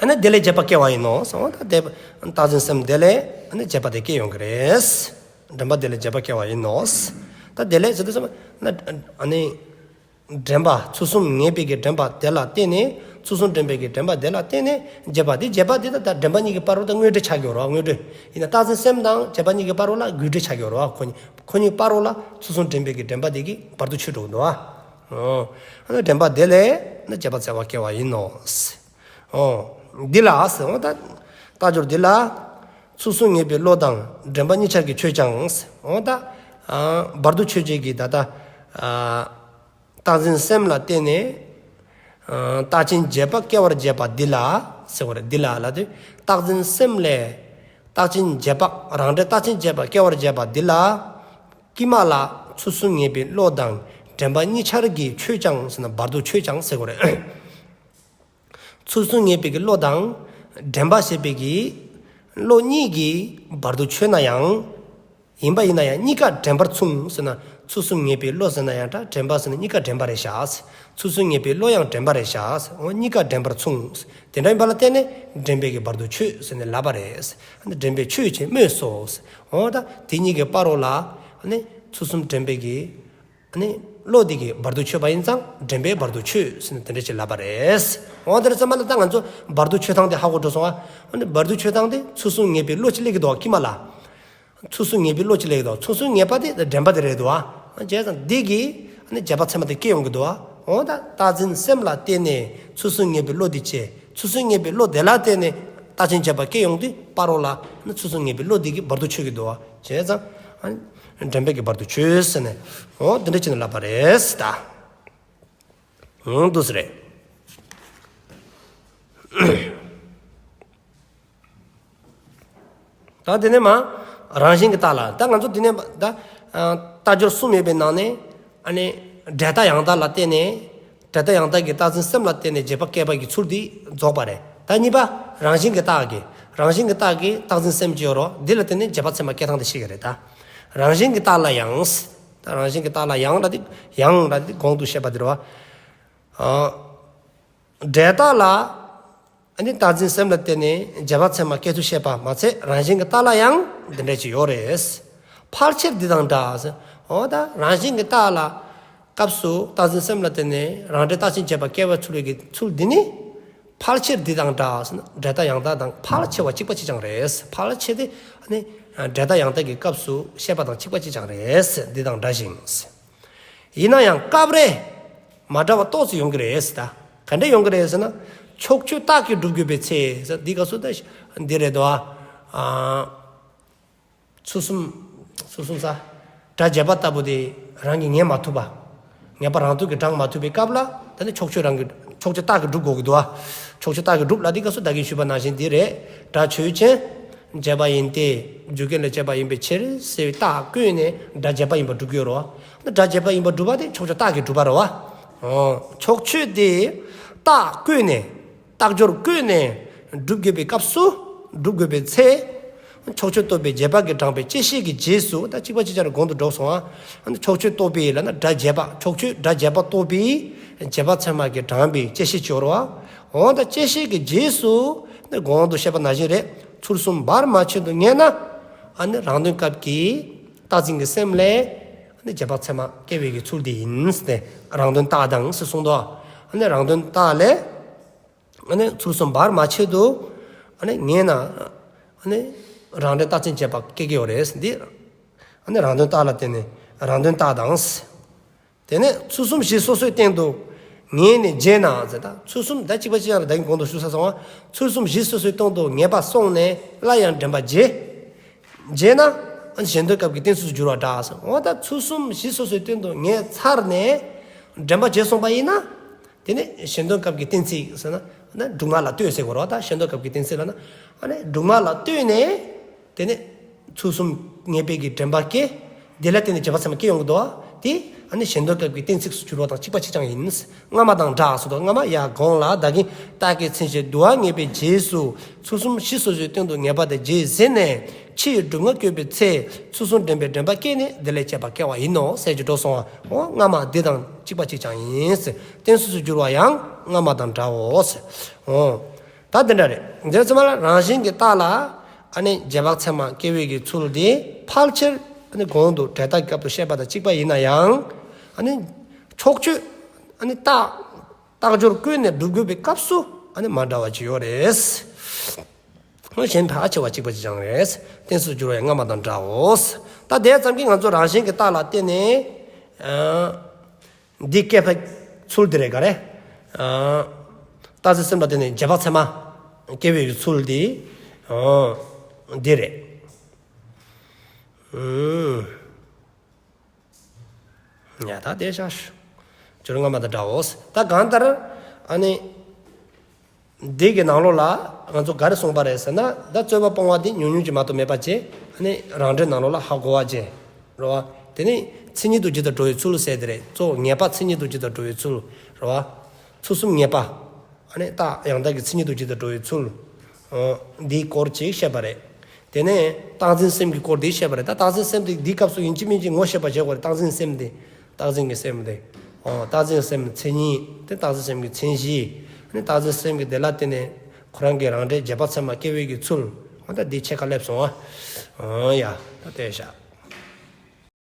ཨ་ནི་དེ་ལས་བྱེད་པ་སྐྱེ་བ་ཡིན་ནོ་ཟེར། འོ་ད་དེ་རྟག་འཛིན་སེམས་དེ་ལས་ཨ་ནི་བྱེད་པ་དེ་སྐྱེ་ཡོང་གི་རེད། དྲན་པ་དེ་ལས་བྱེད་པ་སྐྱེ་བ་ཡིན་ནོ། ད་དེ་ལས་ཟེར་དུས་ཙམ་ན་ཨ་ནི། དྲན་པ་ཚུལ་གསུམ་ངེས་པའི་གི་དྲན་པ་དེ་ལ་བརྟེན་ནས། ཚུལ་གསུམ་དྲན་པའི་གི་དྲན་པ་དེ་ལ་བརྟེན་ནས་བྱེད་པ་དེ། བྱེད་པ་དེ་ད་ད་དྲན་པ་གཉིས་ཀྱི་བར་རོ་ད་དངོས་འབྲེལ་ཆགས་ཡོད་རེད་བ། དངོས་འབྲེལ་ཡིན་ན་རྟག་འཛིན་སེམས་དང་བྱེད་པ་གཉིས་ཀྱི་བར་རོ་ལ་དགོས་འབྲེལ་ཆགས་ཡོད་རེད་བ། ཁོ་གཉིས་ཁོ་གཉིས་བར་རོ་ལ་ཚུལ་གསུམ་དྲན་པའི་གི་དྲན་པ་དེ་གི་བར་དུ་ཆོད་འགྲོ་གི་འདུག་བ། ཨོ། ཨ་ནི་དྲན་པ་དེ་ལས་ན་བྱེད་པ་འཚལ་བ་སྐྱེ་བ་ཡིན་ནོ། ཨོ། འདི་ལ་ཟེར། འོ་ད་རྟགས་སྦྱོར་འདི་ལ་ཚུལ་གསུམ་ངེས་པའི་བློ་དང་དྲན་པ་གཉིས་ཆར་གྱིས་ཆོད་ཀྱང་། འོ་ད་ཨ་བར་དུ་ཆོད་བྱེད་ཀྱི་ད་ལྟ་ཨ་རྟག་འཛིན་སེམས་ལ་བརྟེན་ནས་ཨ་རྟག་ཅན་བྱེད་པ་སྐྱེ་བར་བྱེད་པ་འདི་ལ་ཟེར་བ་རེད། འདི་ལ་ལ་དེ་རྟག་འཛིན་སེམས་ལས་རྟག་ཅན་བྱེད་པ་རང་འབྲས་རྟག་ཅན་བྱེད་པ་སྐྱེ་བར་བྱེད་པ་འདི་ལ། དཀྱིལ་མ་ལ་ཚུལ་གསུམ་ངེས་པའི་བློ་དང་དྲན་པ་གཉིས་ཆར་གྱིས་ཆོད་ཀྱང་ཟེར་ན་བར་དུ་ཆོད་ཀྱང་ཟེར་དགོས་རེད། ཚུལ་གསུམ་ངེས་པའི་གི་བློ་དང་། དྲན་པ་ཞེས་པའི་གི་བློ་གཉིས་ཀྱི་བར་དུ་ཆོད་ན་ཡང་། ཡིན་པ་ཡིན་ན་ཡང་གཉིས་ཀ་དྲན་པར་མཚུངས་ཟེར་ན། ཚུལ་གསུམ་ངེས་པའི་བློ་ཟེར་ན་ཡང་འདྲ། དྲན་པ་ཟེར་ན་གཉིས་ཀ་དྲན་པ་རེད་ཤག། ཚུལ་གསུམ་ངེས་པའི་བློ་ཡང་དྲན་པ་རེད་ཤག། འོ་གཉིས་ཀ་དྲན་པར་མཚུངས། དེ་འདྲ་ཡིན་པ་ལ་བརྟེན་ནས་དྲན་པའི་གི་བར་དུ་ཆོད་ཟེར་ནས་ལབ་པ་རེད། དྲན་པས་ཆོད་ཅེས་སྨོས་སོ། འོ་ད་དེ་གཉིས་ཀྱི་བར་རོ་ལ་ནི་ཚུལ་གསུམ་དྲན་པའི་གི་ནི་བློ་དེ་གི་བར་དུ་ཆོད་པ་ཡིན་ཙང་དྲན་པས་བར་དུ་ཆོད་ཟེར་ནས་དེ་འདྲ་ཅིག་ལབ་པ་རེད། འོ་དེ་འདྲ་ཙམ་པ་ལ་ད་ང་ཚོ་བར་དུ་ཆོད་སྟངས་དེ་ཧ་གོ་འགྲོ་སོང་ཨ། ནི་བར་དུ་ཆོད་སྟངས་དེ་ཚུལ་གསུམ་ངེས་པའི་བློ་ཅིག་སླེབས་ཀྱི་འདུག་ཨ། དཀྱིལ་མ་ལ། ཚུལ་གསུམ་ངེས་པའི་བློ་ཅིག་སླེབས་ཀྱི་འདུག། ཚུལ་གསུམ་ངེས་པ་དེ་དྲན་པ་དེ་རེད་འདུག་ཨ། བྱས་ཙང་འདི་གི་ནི་བྱེད་པ་ཚད་མ་དེ་སྐྱེ་ཡོང་གི་འདུག་ཨ། འོ་ད་རྟག་འཛིན་སེམས་ལ་བརྟེན་ནས་ཚུལ་གསུམ་ངེས་པའི་བློ་དེ་སྐྱེ། ཚུལ་གསུམ་ངེས་པའི་བློ་དེ་ལ་བརྟེན་ནས་རྟག་ཅན་བྱེད་པ་སྐྱེ་ཡོང་དུས་བར་རོ་ལ་ནི་ཚུལ་གསུམ་ངེས་པའི་བློ་དེ་གི་བར་དུ་ཆོད་ཀྱི་འདུག་བ། བྱས་ཙང་ཨ་ནི་དྲན་པའི་གི་བར་དུ་ཆོད་ཟེར་ནས། འོ་འདི་འདྲ་བྱས་ནས་ལབ་པ་རེད་ད། འོ་འདུག་སེ་རེད། ད་དེ་ནས་མ་རང་བཞིན་གྱི་རྟགས་ལ། ད་ང་ཚོ་དེ་ནས་ད་ཨ་རྟགས་སྦྱོར་གསུམ་ཡོད་པའི་ནང་ནས་ཨ་ནི་འབྲས་རྟགས་ཡང་དག་ལ་བརྟེན་ནས། འབྲས་རྟགས་ཡང་དག་གི་རྟག་འཛིན་སེམས་ལ་བརྟེན་ནས་བྱེད་པ་སྐྱེ་བ་གི་ཚུལ་འདི་རྫོགས་པ་རེད། ད་གཉིས་པ་རང་བཞིན་གྱི་རྟགས་ཀྱི། རང་བཞིན་གྱི་རྟགས་ཀྱི་རྟག་འཛིན་སེམས་ཀྱི་ཡོད་རོ། འདི་ལ་བརྟེན་ནས་བྱེད་པ་ཚད་མ་སྐྱེ་སྟངས་དེ་ཤེས་ཀྱི་རེད་ད། རང་བཞིན་གྱི་རྟགས་ལ་ཡང་། ད་རང་བཞིན་གྱི་རྟགས་ལ་ཡང་ལ་དེ་ཡང་ལ་དེ་གོང་དུ་བཤད་པ་དེ་རེད་བ། ཨ། འབྲས་རྟགས་ལ་ཨ་ནི་རྟག་འཛིན་སེམས་ལ་བརྟེན་ནས་བྱེད་པ་ཚད་མ་སྐྱེ་ཚུལ་བཤད་པ་མ་ཚད་རང་བཞིན་གྱི་རྟགས་ལ་ཡང་འདི་འདྲ་ཅིག་ཡོད་རེད། ཕལ་ཆེར་འདི་དང་འདྲ་ཟེར། འོ་ད་རང་བཞིན་གྱི་རྟགས་ལ་སྐབས་སུ་རྟག་འཛིན་སེམས་ལ་བརྟེན་ནས་རང་འབྲས་རྟག་ཅན་བྱེད་པ་སྐྱེ་བའི་ཚུལ་གྱི་ཚུལ་འདི་ནི། ཕལ་ཆེར་འདི་དང་འདྲ་ཟེར་ན་འབྲས་རྟགས་ཡང་དག་དང་ཕལ་ཆེ་བ་གཅིག་པ་གཅིག་རྐྱང་རེད། ཕལ་ཆེ་དེ་ཨ་ནི་འབྲས་རྟགས་ཡང་དག་གི་སྐབས་སུ་བཤད་པ་དང་གཅིག་པ་གཅིག་རྐྱང་རེད། འདི་དང་འདྲ་ཞིང་། ཡིན་ན་ཡང་སྐབས་རེ་མ་འདྲ་བ་ཏོག་ཙམ་ཡོང་གི་རེད་ཟེར་ད། ག་འདྲ་ཡོང་གི་རེད་ཟེར་ན། ཕྱོགས་ཆོས་རྟགས་ཀྱིས་སྒྲུབ་དགོས་པའི་ཚེ་ཟེར། འདི་སྐབས་སུ་ད་འདི་རེད་དོ། ཨ། ཚུལ་གསུམ། ཚུལ་གསུམ་ས། སྒྲ་བྱས་པ་ལྟ་བུ་དེ་རང་གིས་ངེས་མ་ཐུབ་པ། ངེས་པ་རང་ཐོག་གིས་དྲངས་མ་ཐུབ་པའི་སྐབས་ལ་ད་ནི་ཕྱོགས་ཆོས་རང་གི་ཕྱོགས་ཆོས་རྟགས་ཀྱིས་སྒྲུབ་དགོས་ཀྱི་འདུག་བ། ཕྱོགས་ཆོས་རྟགས་ཀྱིས་སྒྲུབ་ལ་འདི་སྐབས་སུ་ད་གིན་ཞུས་པ་ནང་བཞིན་འདི་རེད། སྒྲ་ཆོས་ཅན། བྱས་པ་ཡིན་ཏེ། རྒྱུ་རྐྱེན་ལས་སྐྱེས་པ་ཡིན་པའི་ཕྱིར་ཟེར་བའི་རྟགས་བཀོད་ནས་སྒྲ་བྱས་པ་ཡིན་པ་སྒྲུབ་ཀྱི་ཡོད་རེད་བ། སྒྲ་བྱས་པ་ཡིན་པ་སྒྲུབ་པ་དེ་ཕྱོགས་ཆོས་རྟགས་ཀྱིས་སྒྲུབ་པ་རེད་བ། ཕྱོགས་ཆོས་དེ་རྟགས་བཀོད་ནས། རྟགས་སྦྱོར་བཀོད་ནས་སྒྲུབ་དགོས་པའི་སྐབས་སུ། སྒྲུབ་དགོས་པའི་ཚེ། ཕྱོགས་ཆོས་རྟོགས་པའི་རྗེས་དཔག་གིས་དྲངས་པའི་བཅད་ཤེས་ཀྱི་རྗེས་སུ། ད་གཅིག་པ་གཅིག་རྐྱང་རེ་གོང་དུ་འགྲོ་སོང་ང་། ཕྱོགས་ཆོས་རྟོགས་པའི་ལབ་ན་སྒྲ་བྱས་པ། ཕྱོགས་ཆོས་སྒྲ་བྱས་པ་རྟོགས་པའི་རྗེས་དཔག་ཚད་མ་གིས་དྲངས་པའི་བཅད་ཤེས་ཀྱི་ཡོད་རེད་ འོ་ད་བཅད་ཤེས་ཀྱི་རྗེས་སུ་ནི་གོང་དུ་བཤད་པ་ནང་བཞིན་རེད། ཚུལ་གསུམ་བར་མ་ཆད་དུ་ངེས་ན། ཨ་ནི་རང་དོན་སྐབས་ཀྱི་རྟག་འཛིན་གྱི་སེམས་ལས་ཨ་ནི་རྗེས་དཔག་ཚད་མ་སྐྱེ་བའི་གི་ཚུལ་དེ་ཡིན་ཟེར་ཏེ། རང་དོན་རྟགས་དང་ཟེར་གསུངས་འདུག་ཨ་ནི་རང་དོན་རྟགས་ལས་ཨ་ནི་ཚུལ་གསུམ་བར་མ་ཆད་དུ་ཨ་ནི་ངེས་ན། ཨ་ནི་རང་འབྲས་རྟག་འཛིན་རྗེས་དཔག་སྐྱེ་གི་ཡོད་རེད་ཟེར་འདི། ཨ་ནི་རང་དོན་རྟགས་ལ་བརྟེན་ནས་རང་དོན་རྟགས་དང་། དེ་ནས་ཚུལ་གསུམ་གཞི་སོ་སོའི་སྟེང་དུ་ངེས་ནས་བརྗེས་ན་ཟེར། ད་ཚུལ་གསུམ་ད་གཅིག་པ་གཅིག་རྐྱང་རེད། ད་གིན་གོང་དུ་ཞུ་ས་སོང་བ། ཚུལ་གསུམ་གཞི་སོ་སོའི་སྟེང་དུ་ངེས་པ་སོང་ནས་སླར་ཡང་དྲན་པ་བརྗེད། བརྗེད་ན་ཨ་ནི་གཞན་དོན་སྐབས་ཀྱི་གཏན་ཚིགས་སུ་འགྱུར་བ་འདྲ་ཟེར། འོ་ད་ཚུལ་གསུམ་གཞི་སོ་སོའི་སྟེང་དུ་ངེས་ཚར་ནས་དྲན་པ་བརྗེད་སོང་བ་ཡིན་ན། དེ་ནས་གཞན་དོན་སྐབས་ཀྱི་གཏན་ཚིགས་ཟེར་ན་ཨ་ནི་སྒྲུབ་ངག་ལ་ལྟོས་ཟེར་དགོས་རེད་བ། ད་གཞན་དོན་སྐབས་ཀྱི་གཏན་ཚིགས་ལབ་ན་ཨ་ནི་སྒྲུབ་ངག་ལ་ལྟོས་ནས། དེ་ནས་ཚུལ་གསུམ་ངེས་པའི་གི་དྲན་པ་སྐྱེ། དེ་ལ་བརྟེན་ནས་རྗེས་དཔག་ཚད་མ་སྐྱེ་ཡོང་གི་འདུག་བ། དེ་ཨ་ནི་གཞན་དོན་སྐབས་ཀྱི་གཏན་ཚིགས་སུ་གྱུར་བ་དང་གཅིག་པ་གཅིག་རྐྱང་ཡིན། སྔ་མ་དང་འདྲ་ཟེར་དུས། སྔ་མ་ཡ་གོང་ལ་ད་གིན་རྟགས་ཀྱི་མཚན་གཞི་དུ་བ་ངེས་པའི་རྗེས་སུ་ཚུལ་གསུམ་གཞི་སོ་སོའི་སྟེང་དུ་ངེས་པ་དེ་བརྗེད་ཟིན་ནས་ཕྱི་ཡི་སྒྲུབ་ངག་བཀོད་པའི་ཚེ་ཚུལ་གསུམ་དྲན་པའི་དྲན་པ་སྐྱེས་ནས་དེ་ལས་རྗེས་དཔག་སྐྱེ་བ་ཡིན་ནོ་ཟེར་གྱི་འགྲོ་སོང་བ། འོ་སྔ་མ་འདི་དང་གཅིག་པ་གཅིག་རྐྱང་ཡིན། གཏན་ཚིགས་སུ་གྱུར་བ་ཡང་སྔ་མ་དང་འདྲའོ་ཟེར། འོ། ད་དེ་འདྲ་རེད། འདིར་ཚང་མ་ལ་རང་བཞིན་གྱི་རྟགས་ལ་ཨ་ནི་རྗེས་དཔག་ཚད་མ་སྐྱེ་བའི་གི་ཚུལ་འདི་ཕལ་ཆེར་ཨ་ནི་གོང་དུ་འབྲས་རྟགས་སྐབས་སུ་བཤད་པ་དང་གཅིག་པ་ཡིན་ན་ཡང་། ཨ་ནི་ཕྱོགས་ཆོས་ཨ་ནི་རྟགས་རྟགས་སྦྱོར་བཀོད་ནས་སྒྲུབ་དགོས་པའི་སྐབས་སུ་ཨ་ནི་མ་འདྲ་བ་ཅིག་ཡོད་རེད། གཞན་ཕལ་ཆེ་བ་གཅིག་པ་གཅིག་རྐྱང་རེད། གཏན་ཚིགས་སུ་གྱུར་བ་ཡང་སྔ་མ་དང་འདྲའོ། ད་དེ་ཙམ་གྱིས་ང་ཚོ་རང་བཞིན་གྱི་རྟགས་ལ་བརྟེན་ནས། ཨ། འདི་སྐྱེ་བའི་ཚུལ་འདི་རེད། ག་རེ། ཨ། རྟག་འཛིན་སེམས་ལ་བརྟེན་ནས་རྗེས་དཔག་ཚད་མ་སྐྱེ་བའི་ཚུལ་འདི། ཨ། འདི་རེད། ཨུམ། ཡ་ད་དེ་བཞག་ཞུ། སྦྱོར་སྔ་མ་དང་འདྲའོ། ད་གང་ལྟར་ཨ་ནི། འདི་གི་ནང་ལོགས་ལ་ང་ཚོ་ག་རེ་གསུངས་པ་རེད་ཟེར་ན། ད་རྩོད་པ་སྤོང་བ་འདི་ཉུང་ཉུང་ཅིག་མ་གཏོགས་མེད་པ་བྱས། ཨ་ནི་རང་འགྲེལ་ནང་ལོགས་ལ་ཧ་གོ་བ་བྱས། རེད་བ། དེ་ནི་མཚན་ཉིད་དུ་ཇི་ལྟར་འགྲོ་བའི་ཚུལ་ཟེར་དེ་རེད། གཙོ་བོ་ངེས་པ་མཚན་ཉིད་དུ་ཇི་ལྟར་འགྲོ་བའི་ཚུལ། རེད་བ། ཚུལ་གསུམ་ངེས་པ། ཨ་ནི་རྟགས་ཡང་དག་གི་མཚན་ཉིད་དུ་ཇི་ལྟར་འགྲོ་བའི་ཚུལ། འོ། འདིའི་སྐོར་ཅིག་བཤད་པ་རེད། དེ་ནས་རྟག་འཛིན་སེམས་ཀྱི་སྐོར་འདི་བཤད་པ་རེད། ད་རྟག་འཛིན་སེམས་དེ་འདིའི་སྐབས་སུ་ཡིན་གཅིག་མིན་གཅིག་ངོ་ཤེས་པ་བྱེད་དགོས་རེད། རྟག་འཛིན་སེམས་དེ། རྟག་འཛིན་གྱི་སེམས་དེ། འོ། རྟག་འཛིན་སེམས་མཚན་ཉིད་དེ། རྟག་འཛིན་སེམས་ཀྱི་མཚན་གཞི། ཨ་ནི་རྟག་འཛིན་སེམས་ཀྱི་དེ་ལ་བརྟེན་ནས་ཁོ་རང་གི་རང་འགྲེལ་རྗེས་དཔག་ཚད་མ་སྐྱེ་བའི་གི་ཚུལ། འོ། ད་འདི་ཕྱེད་ཀ་སླེབས་སོང་ཨ། འོ་ཡ། ད་དེ་བཞག